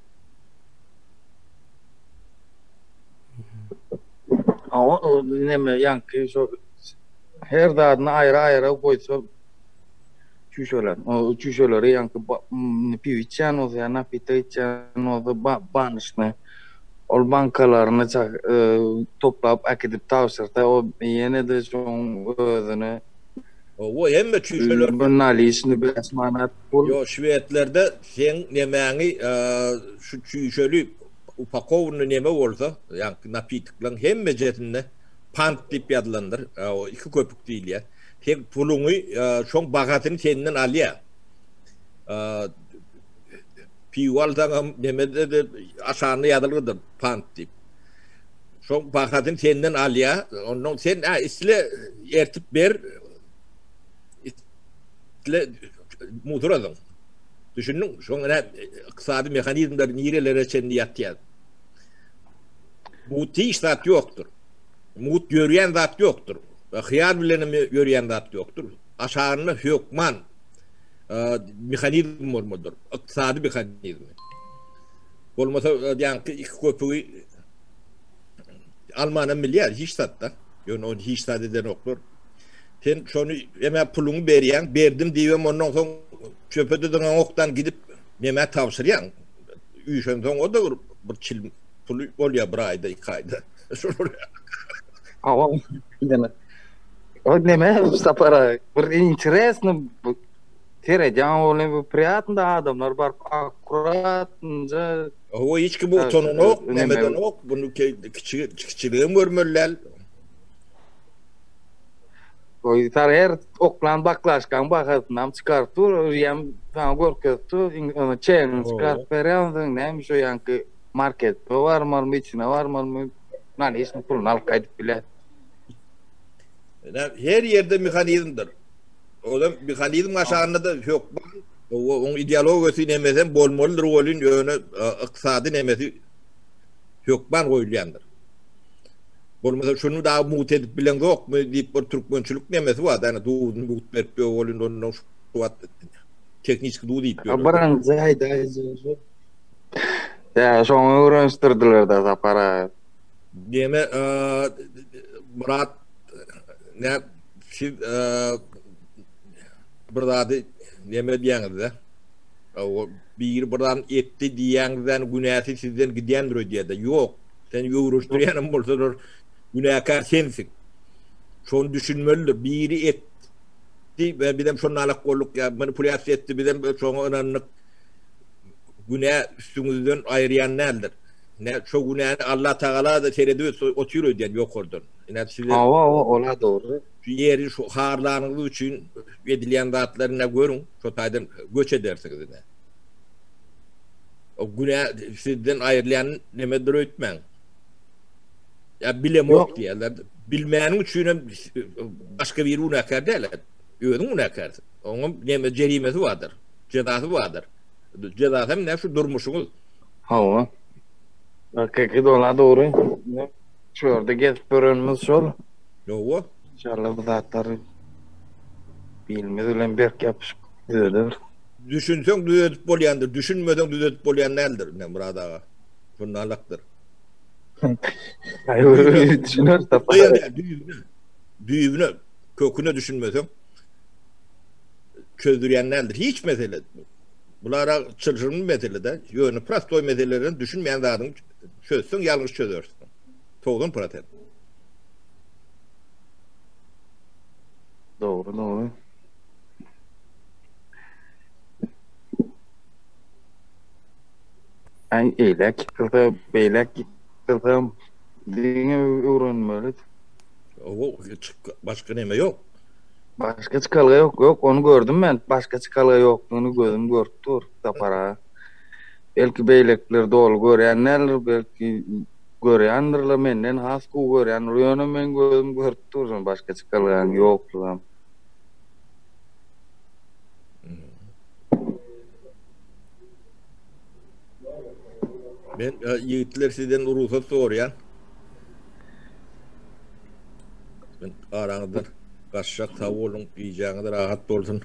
Hawa, o neme ýaňky şo her zadyny aýry-aýry goýsa çüýşeler. O çüýşeleri ýaňky piw içýän bolsa ýa napitok içýän bolsa banyşny ol bankalaryny toplap äkidip tabşyrsa o ýene-de şoň özüne Hawa, hemme çüýşeler bir naliçny 5 manat pul. Ýok, şwedlerde seň nemäňi şu çüýşeli upakownyý neme bolsa, ýaňky napitoklaryň hemmejesinde pant diýip ýazylandyr. O iki köpük diýilýär. Sen puluňy şoň bahasyny senden alýar. Piwo alsaňam nemede-de aşagynda ýazylgydyr pant diýip. Şoň bahasyny senden alýar. Ondan sen hä isle ertip ber. Isle musur azyň. Düşündiň? Şoň ine ykdysady mehanizmler nirelere çenli ýatýar. Mugt hiç zat ýokdur. Mugt ýörýän zat ýokdur. Hyýal bilen hem ýörýän zat ýokdur. Aşagynda hökman mehanizm bolmalydyr. Ykdysady mehanizmi. Bolmasa ýaňky iki köpügi almanam bilýär hiç zatda. Ýöne ony hiç zat edenoklar. Sen şony eme puluňy berýäň, berdim diýibem ondan soň çöpe-de zyňaňokdan gidip nemä tabşyrýaň. Üýşensoň o-da bir bir çil puly bolýar bir aýda, iki aýda. Şolar. Hawa. O neme Sapar aga, bir interesno seredýän bolýan bu priýatno adamlar baryp akkuratnja Hawa hiç kim utananok, nemedenok, bunu kiçi kiçiligem görmeli däl. Oý sar her oklan baklaşkaň bahasynam çykaryp dur, ýem saňa görkezip dur, çeňini çykaryp berýär, onsoň näme şu ýaňky marketde barmalymy, içine barmalymy, nalişni puluny alyp gaýdyp bilýär. Her ýerde mehanizmdir. Olam mehanizm aşagynda-da hökman oň ideologiýasy nemesem bolmalydyr welin ýöne ykdysady nemesi hökman goýulýandyr. Bolmasa şuny dagy mugt edip bileňzokmy diýip bir türkmençilik nemesi bar da, duzuny mugt berip ýok welin ondan şu wagt tehniçki duz diýip ýörler. Birinji aýdaýjy. Ýa şoňa öwrenişdirdiler-de Sapar aga. Neme Myrat ne siz bir zady neme diýýäňizde biri bir zat etdi diýýäňizden günäsi sizden gidýändir öýdýärde. Ýok. Sen öwreşdirýänem bolsalar günäkär sensiň. Şony düşünmelidir. Biri etdi we bizem şondan alak bolduk ýa manipulýasiýa etdi bizem şoňa ynandyk. Günä üstüňizden aýyrýan däldir. Ine şo günäni Allah Tagala da seredip otyr öýdýän ýokardan. Ine size Hawa hawa ola dogry. Şu ýeri şu harlanyňyz üçin edilýän zatlary ine görüň, şo taýdan göç edersiňiz ine. O günä sizden aýrylýan nemedir öýtmäň. Ýa bilemok diýýärler. Bilmäniň üçin hem başga biri günäkär däl. Özüň günäkärsiň. Oňam neme jerimesi bardyr, jezasy bardyr. Jezasy hem ne şu durmuşyňyz. Hawa. Hakyky dola dogry. Şu ýerde gezip ýörenimiz şol. Hawa. Inşallah bu zatlar bilimiz bilen berk ýapyşyp düzeler. Düşünseň düzedip bolýandyr, düşünmeseň düzedip bolýan däldir, ine Myrat aga. Şunda alakdyr. Düşüner tapar. Düýbüne, düýbüne, köküne düşünmeseň çözdürýän däldir. Hiç mesele. Bulara çylşyrymly mesele-de, ýöne prostoý meselelerden düşünmeýän zadyňy çözseň ýalňyş çözersiň. 90 prosent. Dogry, dogry. Aý eýläk ýykylsa, beýläk ýykylsa diňe öwrenmeli. Owo, başga neme ýok. Başga çykalga ýok, ýok, ony gördüm men. Başga çykalga ýokdugyny gözüm görüp dur, Sapar aga. Belki beýlekiler doly görýän däldir, belki görýändirler, menden has gowy görýändir. Ýöne meň gözüm görüp dur şony başga çykalganyň ýoklugam. Men e, ýigitler sizden rugsat soraýan. Men araňyzdan gaçjak sag boluň, gijäňiz rahat bolsun.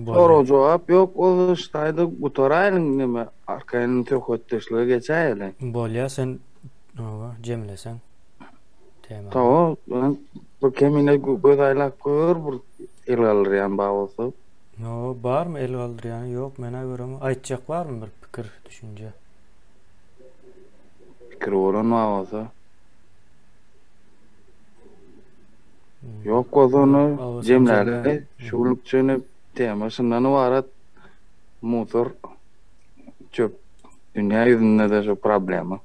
Sorag jogap ýok, o ştaýda gutaraýlyň neme, arkaýyn söhbetdeşlige geçäýeli. Bolýa sen oba jemleseň tema. Tamam, ben bir kemine göz aýlap gör bir el galdyrýan bar bolsa. No, barmy el galdyrýany? Ýok, men-ä göremok. Aýtjak barmy bir pikir, düşünje? Pikiri bolan bar bolsa. Ýok bolsa onda jemläli. Şu günlükçe ine tema şundan ybarat. Musor çöp dünýä ýüzünde-de şu problema.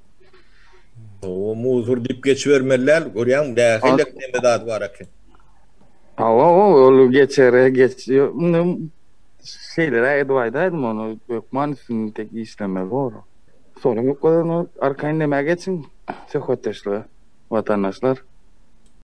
O musor diýip geçibermeli däl, görýäňmi nähili neme zady bar eken. Hawa, ol geçere geç. Indi şeýleräk edip aýdaýdym ony, hökman üstünde tek işlemeli bor. Sorag ýok bolanda arkaýyn nämä geçiň söhbetdeşlige watandaşlar.